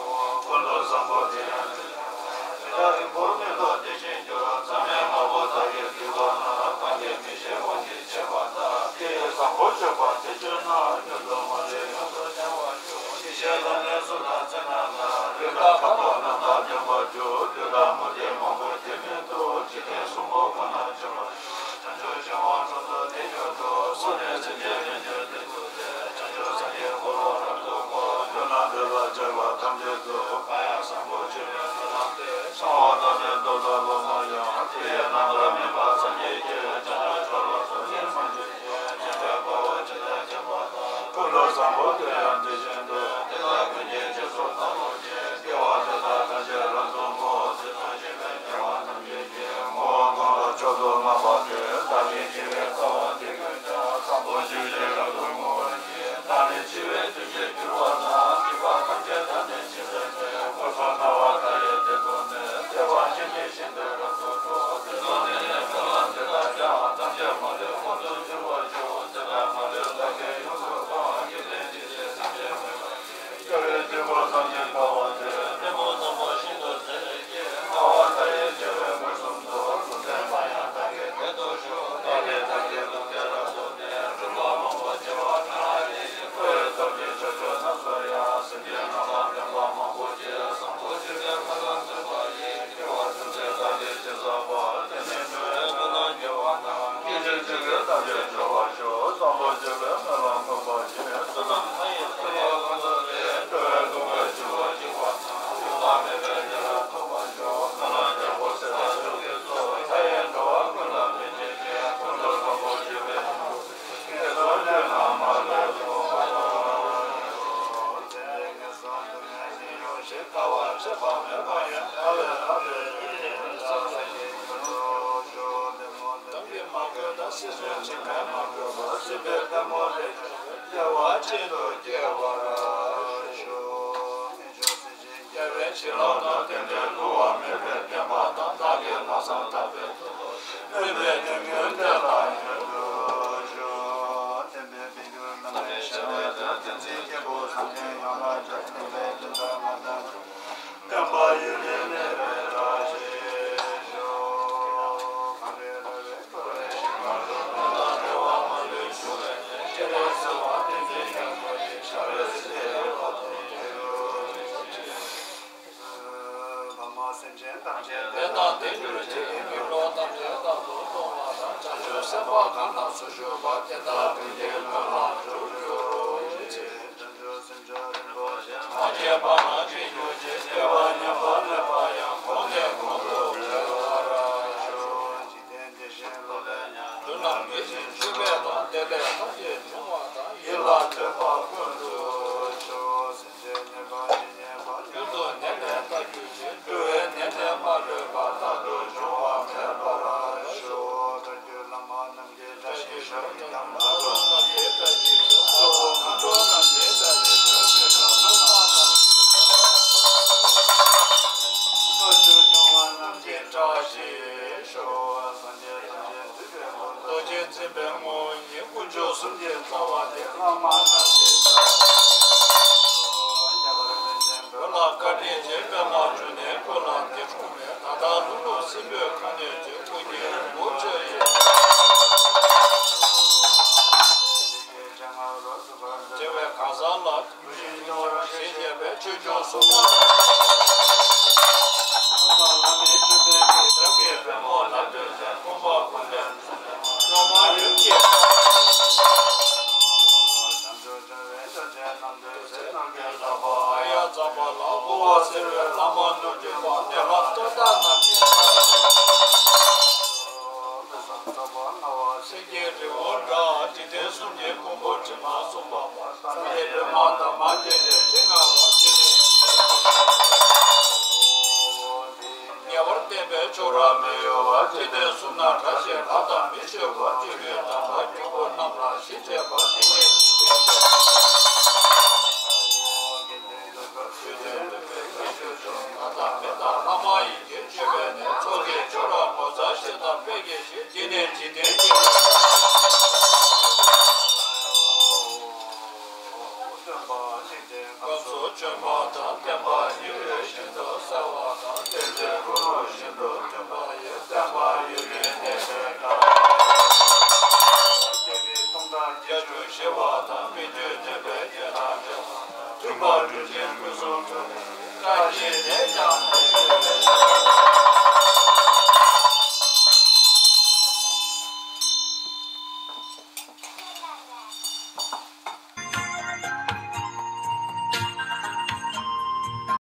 ཀུན་ཏུ་བཟང་པོ་དེ་ཡང་དེ་ལ་སླེབས་པ། མི་ལ་རིང་པོར་མི་ཐོགས་དེ་བཞིན་འགྱུར། མཚམས་མེད་ལྔ་པོ་དག་གིས་བསྡུས་པ་ན། གང་གིས་མི་ཤེས་དབང་གིས་བྱས་པ་དག་དེ་ཡི་བཟང་པོ་སྤྱོད་པ་དེ་སྤྱོད་ན། མྱུར་དུ་མ་ལུས་ཡོངས་སུ་བྱང་བར་འགྱུར། ཡེ་ཤེས་ལམ་རིམ་གསུམ་དང་མཚན་རྣམས་ལ། ལུས་དང་ཁ་དོག་རྣམས་དང་ལྡན་པར་འགྱུར། ལུས་དང་མུ་སྟེགས་མང་པོ་སྐྱེ་མི་ཐུབ། འཇིག་རྟེན་གསུམ་པོ་ཁོ་ནར་འཆར་བར་འགྱུར། བྱང་ཆུབ་ཤིང་དབང་དྲུང་དུ་དེ་གྱུར་ཏོ། གསོལ་ནས་སེམས་ཅན་ཕན་ཕྱིར་དེ་སྒྲུབ་སྟེ། བྱང་ཆུབ་སངས་རྒྱས་འཁོར་ལོ་རབ་ཏུ་བསྐོར། མདུན་ལམ་བདེ་ལ་སྤྱད་པ་ཐམས་ཅད་སྒྲུབ། གང་ཡང་བཟང་པོ་སྤྱོད་པའི་ཚུལ་བསླངས་ཏེ། གསང་བ་ཐམས་ཅད་རྡོར་དང་སློབ་མ་ཡང་། དེ་ཡི་རྣམ་པར་སྨིན་པ་སངས་རྒྱས་ཀྱི། བྱང་ཆུབ་མཆོག་ལ་སོགས་ཉེར་མ་བྱེད་ཅིང་། ཉན་པའི་དཔའ་བོ་ཇི་ལྟར་མཁྱེན་པ་དང་། ཀུན་ཏུ་བཟང་པོ་དེ་ཡང་དེ་བཞིན་དུ། དེ་དག་ཀུན་གྱི་རྗེས་སུ་བདག་སློབ་ཅིང་། དགེ་བ་འདི་དག་ཐམས་ཅད་རབ་ཏུ་བསྔོ། དེ་དག་ཞིང་པའི་དགེ་བ་ཐམས་ཅད་ཀྱི། བསྔོ་བ་གང་ལ་མཆོག་ཏུ་བསྔགས་པ་དེས། བདག་གིས་བགྱིས་པའི་དགའ་བ་འདི་ཀུན་ཀྱང་། བཟང་པོ་ཇི་བཞིན་རབ་ཏུ་བསྔོ་བར་བགྱི། བདག་ནི་འཆི་བའི་དུས་ཀྱི་འགྱུར་བ་དང་། སྡིག་པ་ཐམས་ཅད་བདག་ནི་འཆི་བའི་ཚེ། སྐུ་གསུམ་སྣང་བ་མཐའ་ཡས་དེ་ཀུན་ནས། བདེ་བ་ཅན་གྱི་ཞིང་དུ་རབ་ཏུ་འགྲོ། དེ་ཚོགས་ནི་ནས་སྨོན་ལམ་འདི་དག་ཀྱང་། ཐམས་ཅད་མ་ལུས་མངོན་དུ་འགྱུར་བར་ཤོག་དེ་ལྟར་མ་ལུས་བདག་གིས་ཡོངས་སུ་བཟུང་། འཇིག་རྟེན་འདི་ནས་ཐམས་ཅད་མེད་པར། དགེ་བའི་བྱེད་པོ་ཐམས་ཅད་དགའ་བ་སྟེ། ལྟད་མོ་བཟང་པོ་ཤིན་ཏུ་མཛེས་པའི་སྐྱེས། སྣང་བ་མཐའ་ཡས་བྱེ་བའི་མུ་གསུམ་དུ། ལུས་རྟེན་པ་ཡང་བདག་གི་སྐད་དུ་ཞུ། བདག་གིས་བདག་གི་ལུས་རྟེན་རབ་བསྒྲུབས་ནས། སྒྲོན་མ་མང་པོ་བྱེ་བ་ཕྲག་བཞི་ཡིས། འཁོར་བའི་སྟོབས་ཀྱིས་ཕྱོགས་བཅུ་རྣམས་སུ་ཡང་། སེམས་ཅན་རྣམས་ལ་ཕན་པ་མང་པོ་བྱེད། བཟང་པོ་སྤྱོད་པའི་ཕ་རོལ་ཏུ་ཕྱིན་པ་ཡི། དགེ་བ་ཅུང་ཟད་བདག་གིས་ཅི་བསགས་པ། དེ་ནི་འགྲོ་བའི་ཀུན་སློང་དགེ་བ་དང་། སྐྱེ་འཆི་གཅིག་གི་ཐམས་ཅད་སྦྱོར་བར་ཤོག་བཟང་པོ་སྤྱོད་པའི་སྨོན་ལམ་མངོན་པར་བྱས། བསོད་ནམས་མཐའ་ཡས་སྤེལ་བ་ཀུན་ཏུ་སྤེལ། འགྲོ་བའི་སྡུག་བསྔལ་ཞི་བར་བགྱིད་པ་དང་། ཡོང་བ་མེད་པའི་གནས་ལ་ཐོབ་པར་ཤོག་སྨོན་ལམ་རྒྱལ་པོ་ཟས་དང་མཆོག་གི་གཙོ། མཐའ་ཡས་འགྲོ་བ་ཀུན་ལ་ཕན་བྱེད་ཅིང་། ཀུན་ཏུ་བཟང་པོ་སྤྱོད་པའི་ངེས་སོ་ཅན་རྣམས་མ་ལུས་ལོངས་པར་ཤོག་ཚེ་འདིའི་ངན་སོང་སྡུག་བསྔལ་ནི། ཡོངས་ཤེས་དཀའ་བ་སྤྱད་པ་མེད་པ་ཡིན། ཐར་པའི་ལམ་རིམ་ཡིན་ཟེར་བསམ་པའི་སྒོ་ནས་ཞོག་ལྟད་མོ་ལྟ་བུའི་མ་གོས་དང་། སྲིད་གསུམ་འཆིང་བའི་མ་གོས་པ། སྲིད་པའི་ལྟད་མོ་ལས་བདེ་བ་ཅན་དུ་སྐྱེ་བར་ཤོག་རྒྱལ་བའི་བྱིན་རླབས་དང་རྟེན་འབྲེལ་བསླུ་བ་མེད་པའི་བདེན་པ་དང་། བདག་གི་ལམ་བཟང་ཐར་པའི་མཐུ་སྟོབས་ཀྱིས། སྨོན་པའི་དོན་ཀུན་དེ་ལ་འགོད་དུ་ཤོག་བསྟན་པའི་འཕེལ་འགྱུར་རྣམ་གྲངས་ཤར་བའི་དོན། བསྟན་འཛིན་སྐྱེས་བུ་སངས་རྒྱས་ཡོངས་ལ་སྦྱར། བསྟན་པའི་དོན་དག་ང་དང་། བསྟན་པ་ཡུན་རིང་གནས་པའི་བཀྲ་ཤིས་ཤོག་གངས་རི་ར་བས་བསྐོར་བའི་ཞིང་ཁམས་སུ། སྨོན་ལམ་རེ་བ་མ་ལུས་འབྱུང་བའི་གནས། སྤྱན་རས་གཟིགས་དབང་བསྟན་འཛིན་རྒྱ་མཚོ་ཡི། ཞབས་པད་སྲིད་མཐའི་བར་དུ་མཆོད་ཅིག་ཕ་མ་སེམས་ཅན་ཐམས་ཅད་བདེ་དང་ལྡན་གྱུར་ཅིག་མི་རོ་ཐམས་ཅད་རྟག་ཏུ་སྟོང་བ་དང་། བྱང་ཆུབ་སེམས་དཔའ་གང་ལ་སུ་བཞུགས་པ། དེ་དག་ཀུན་གྱི་སྨོན་ལམ་འགྲུབ་གྱུར་ཅིག་བྱང་ཆུབ་སེམས་མཆོག་རིན་པོ་ཆེ། མ་སྐྱེས་པ་རྣམས་སྐྱེ་གྱུར་ཅིག་སྐྱེས་པ་ཉམས་པ་ལེན་པ་ཡང་། གོང་ནས་གོང་དུ་འཕེལ་བར་ཤོག་འཇིག་རྟེན་བདེ་གཤེགས་སློབ་པའི་ཉམས། མདུན་ལམ་དགེ་ཞིང་ཆོས་འཕེལ་དང་། དེ་ལས་ཐམས་ཅད་འབྱུང་བ་དང་། ཡིད་ལ་འདོད་པ་ཀུན་ཏུ་ཤོག་སེམས་ཅན་ནད་པ་ཇི་སྙེད་པ། མྱུར་དུ་ནད་ལས་ཐར་གྱུར་ཅིག་འགྲོ་བའི་ནད་ལས་མ་ལུས་པ། རྟག་ཏུ་འབྱུང་བ་མེད་པར་ཤོག་བཀའ་བརྒྱུད་བླ་མ་རྣམས་ཀྱི་བཀྲ་ཤིས་ཤོག་ཡི་དམ་ལྷ་ཚོགས་རྣམས་ཀྱི་བཀྲ་ཤིས་ཤོག་ཚོགས་དཔོན་མཁའ་འགྲོ་རྣམས་ཀྱི་བཀྲ་ཤིས་ཤོག་ཆོས་སྐྱོང་སྲུང་མ་རྣམས་ཀྱི་བཀྲ་ཤིས་ཤོག་སངས་རྒྱས་ཐམས་ཅད་འདུས་པའི་དབུས། རྡོ་རྗེ་འཛིན་པའི་ངོ་བོ་ཉིད། དཀོན་མཆོག་གསུམ་གྱི་རྩ་བ་སྟེ། བླ་མ་རྣམས་ཀྱི་བཀྲ་ཤིས་ཤོག་ཁྱད་པར་མེད་ཅིང་བོད་ལ་བཀའ་དྲིན་ཆེ། དཔེ་ལ་འཇུག་ནས་ཀུན་ལ་འདི་སྲུང་བའི། ད་ལྟ་ལྷུན་གྲུབ་སྲིན་པོའི་ཁ་གནོན་ཅིང་། ཀུན་གྱི་རིན་པོ་ཆེ་ཡི། རྒྱལ་བའི་གང་ཟག་ལ། ཞེས་བྱ་བའི་ཆོས་སྐྱོང་སྲུང་མ་རྣམས་ཀྱི། བླ་མའི་མཆོད་པའི་གཏེར། བྱམས་ཀྱི་པདྨོ་ལ་འདུད་ནས། ཕོངས་པ་ཀུན་ལས་སྒྲོལ་མ་ཡུམ་གྱི། བྱང་ཆུབ་སྤྱོད་པའི་སྤྱོད་ཆེན་རྣམས། ཚེ་རྣམས་ཀྱི་ལྷ་པ་ཨཱརྱ་ཛམ་བྷ་ལ། དབུ་བ་ཟེར་བའི་བླ་མ་ནོར་སྒྲོན་པ། བདེ་བླ་རྟ་བདག་རྣམས་ཀྱི། ཚོགས་པ་ལྔ་པ་གསེར་གྱི་རི་བོ་འདྲ། འཇིག་རྟེན་གསུམ་གྱི་ཕུང་པོ་དྲི་མ་གསུམ་པ། བསམ་གྱིས་མི་ཁྱབ་པ་དང་མ་སྐྱེས་པའི་ཕྱིར་མངའ་བ། དེ་ནི་ངེས་པར་བསྟན་པའི་ཆོས་རབ་མི་གཡོ་བ། འཇིག་རྟེན་གསུམ་ན་གྲགས་ཤིང་ལྷ་དང་མིས་མཆོད་པ། སྤྱོད་ཡུལ་དམ་པ་སྐྱོ་པོ་རྣམས་ལ་གཞི་བཅས་པ། དེ་ནི་འཇིག་རྟེན་གྱི། སྐབས་སུ་བྱོན་པ་དང་བསྟན་པ་ཡུལ་ཡུལ་བཞིན་དུ་གསལ་བ་དང་། དེ་ཚེ་གུ་རུ་བཞིན་དུ་མཐུན་པ་ཡི། བསྟན་པ་ཡུལ་ཡུལ་གནས་པའི་བཀྲ་ཤིས་རྒྱལ་པོའི་སྟོང་ཕྲག་བརྒྱད་ཅུ་ཞི་བ་དང་། མི་བསྐྱོད་བདེན་པའི་རྒྱན་དང་འདྲ་བ། མཐུན་པ་གྲུ་ཆེན་མི་གསུམ་མཐུན། བཀྲ་ཤིས་དེས་ཀྱང་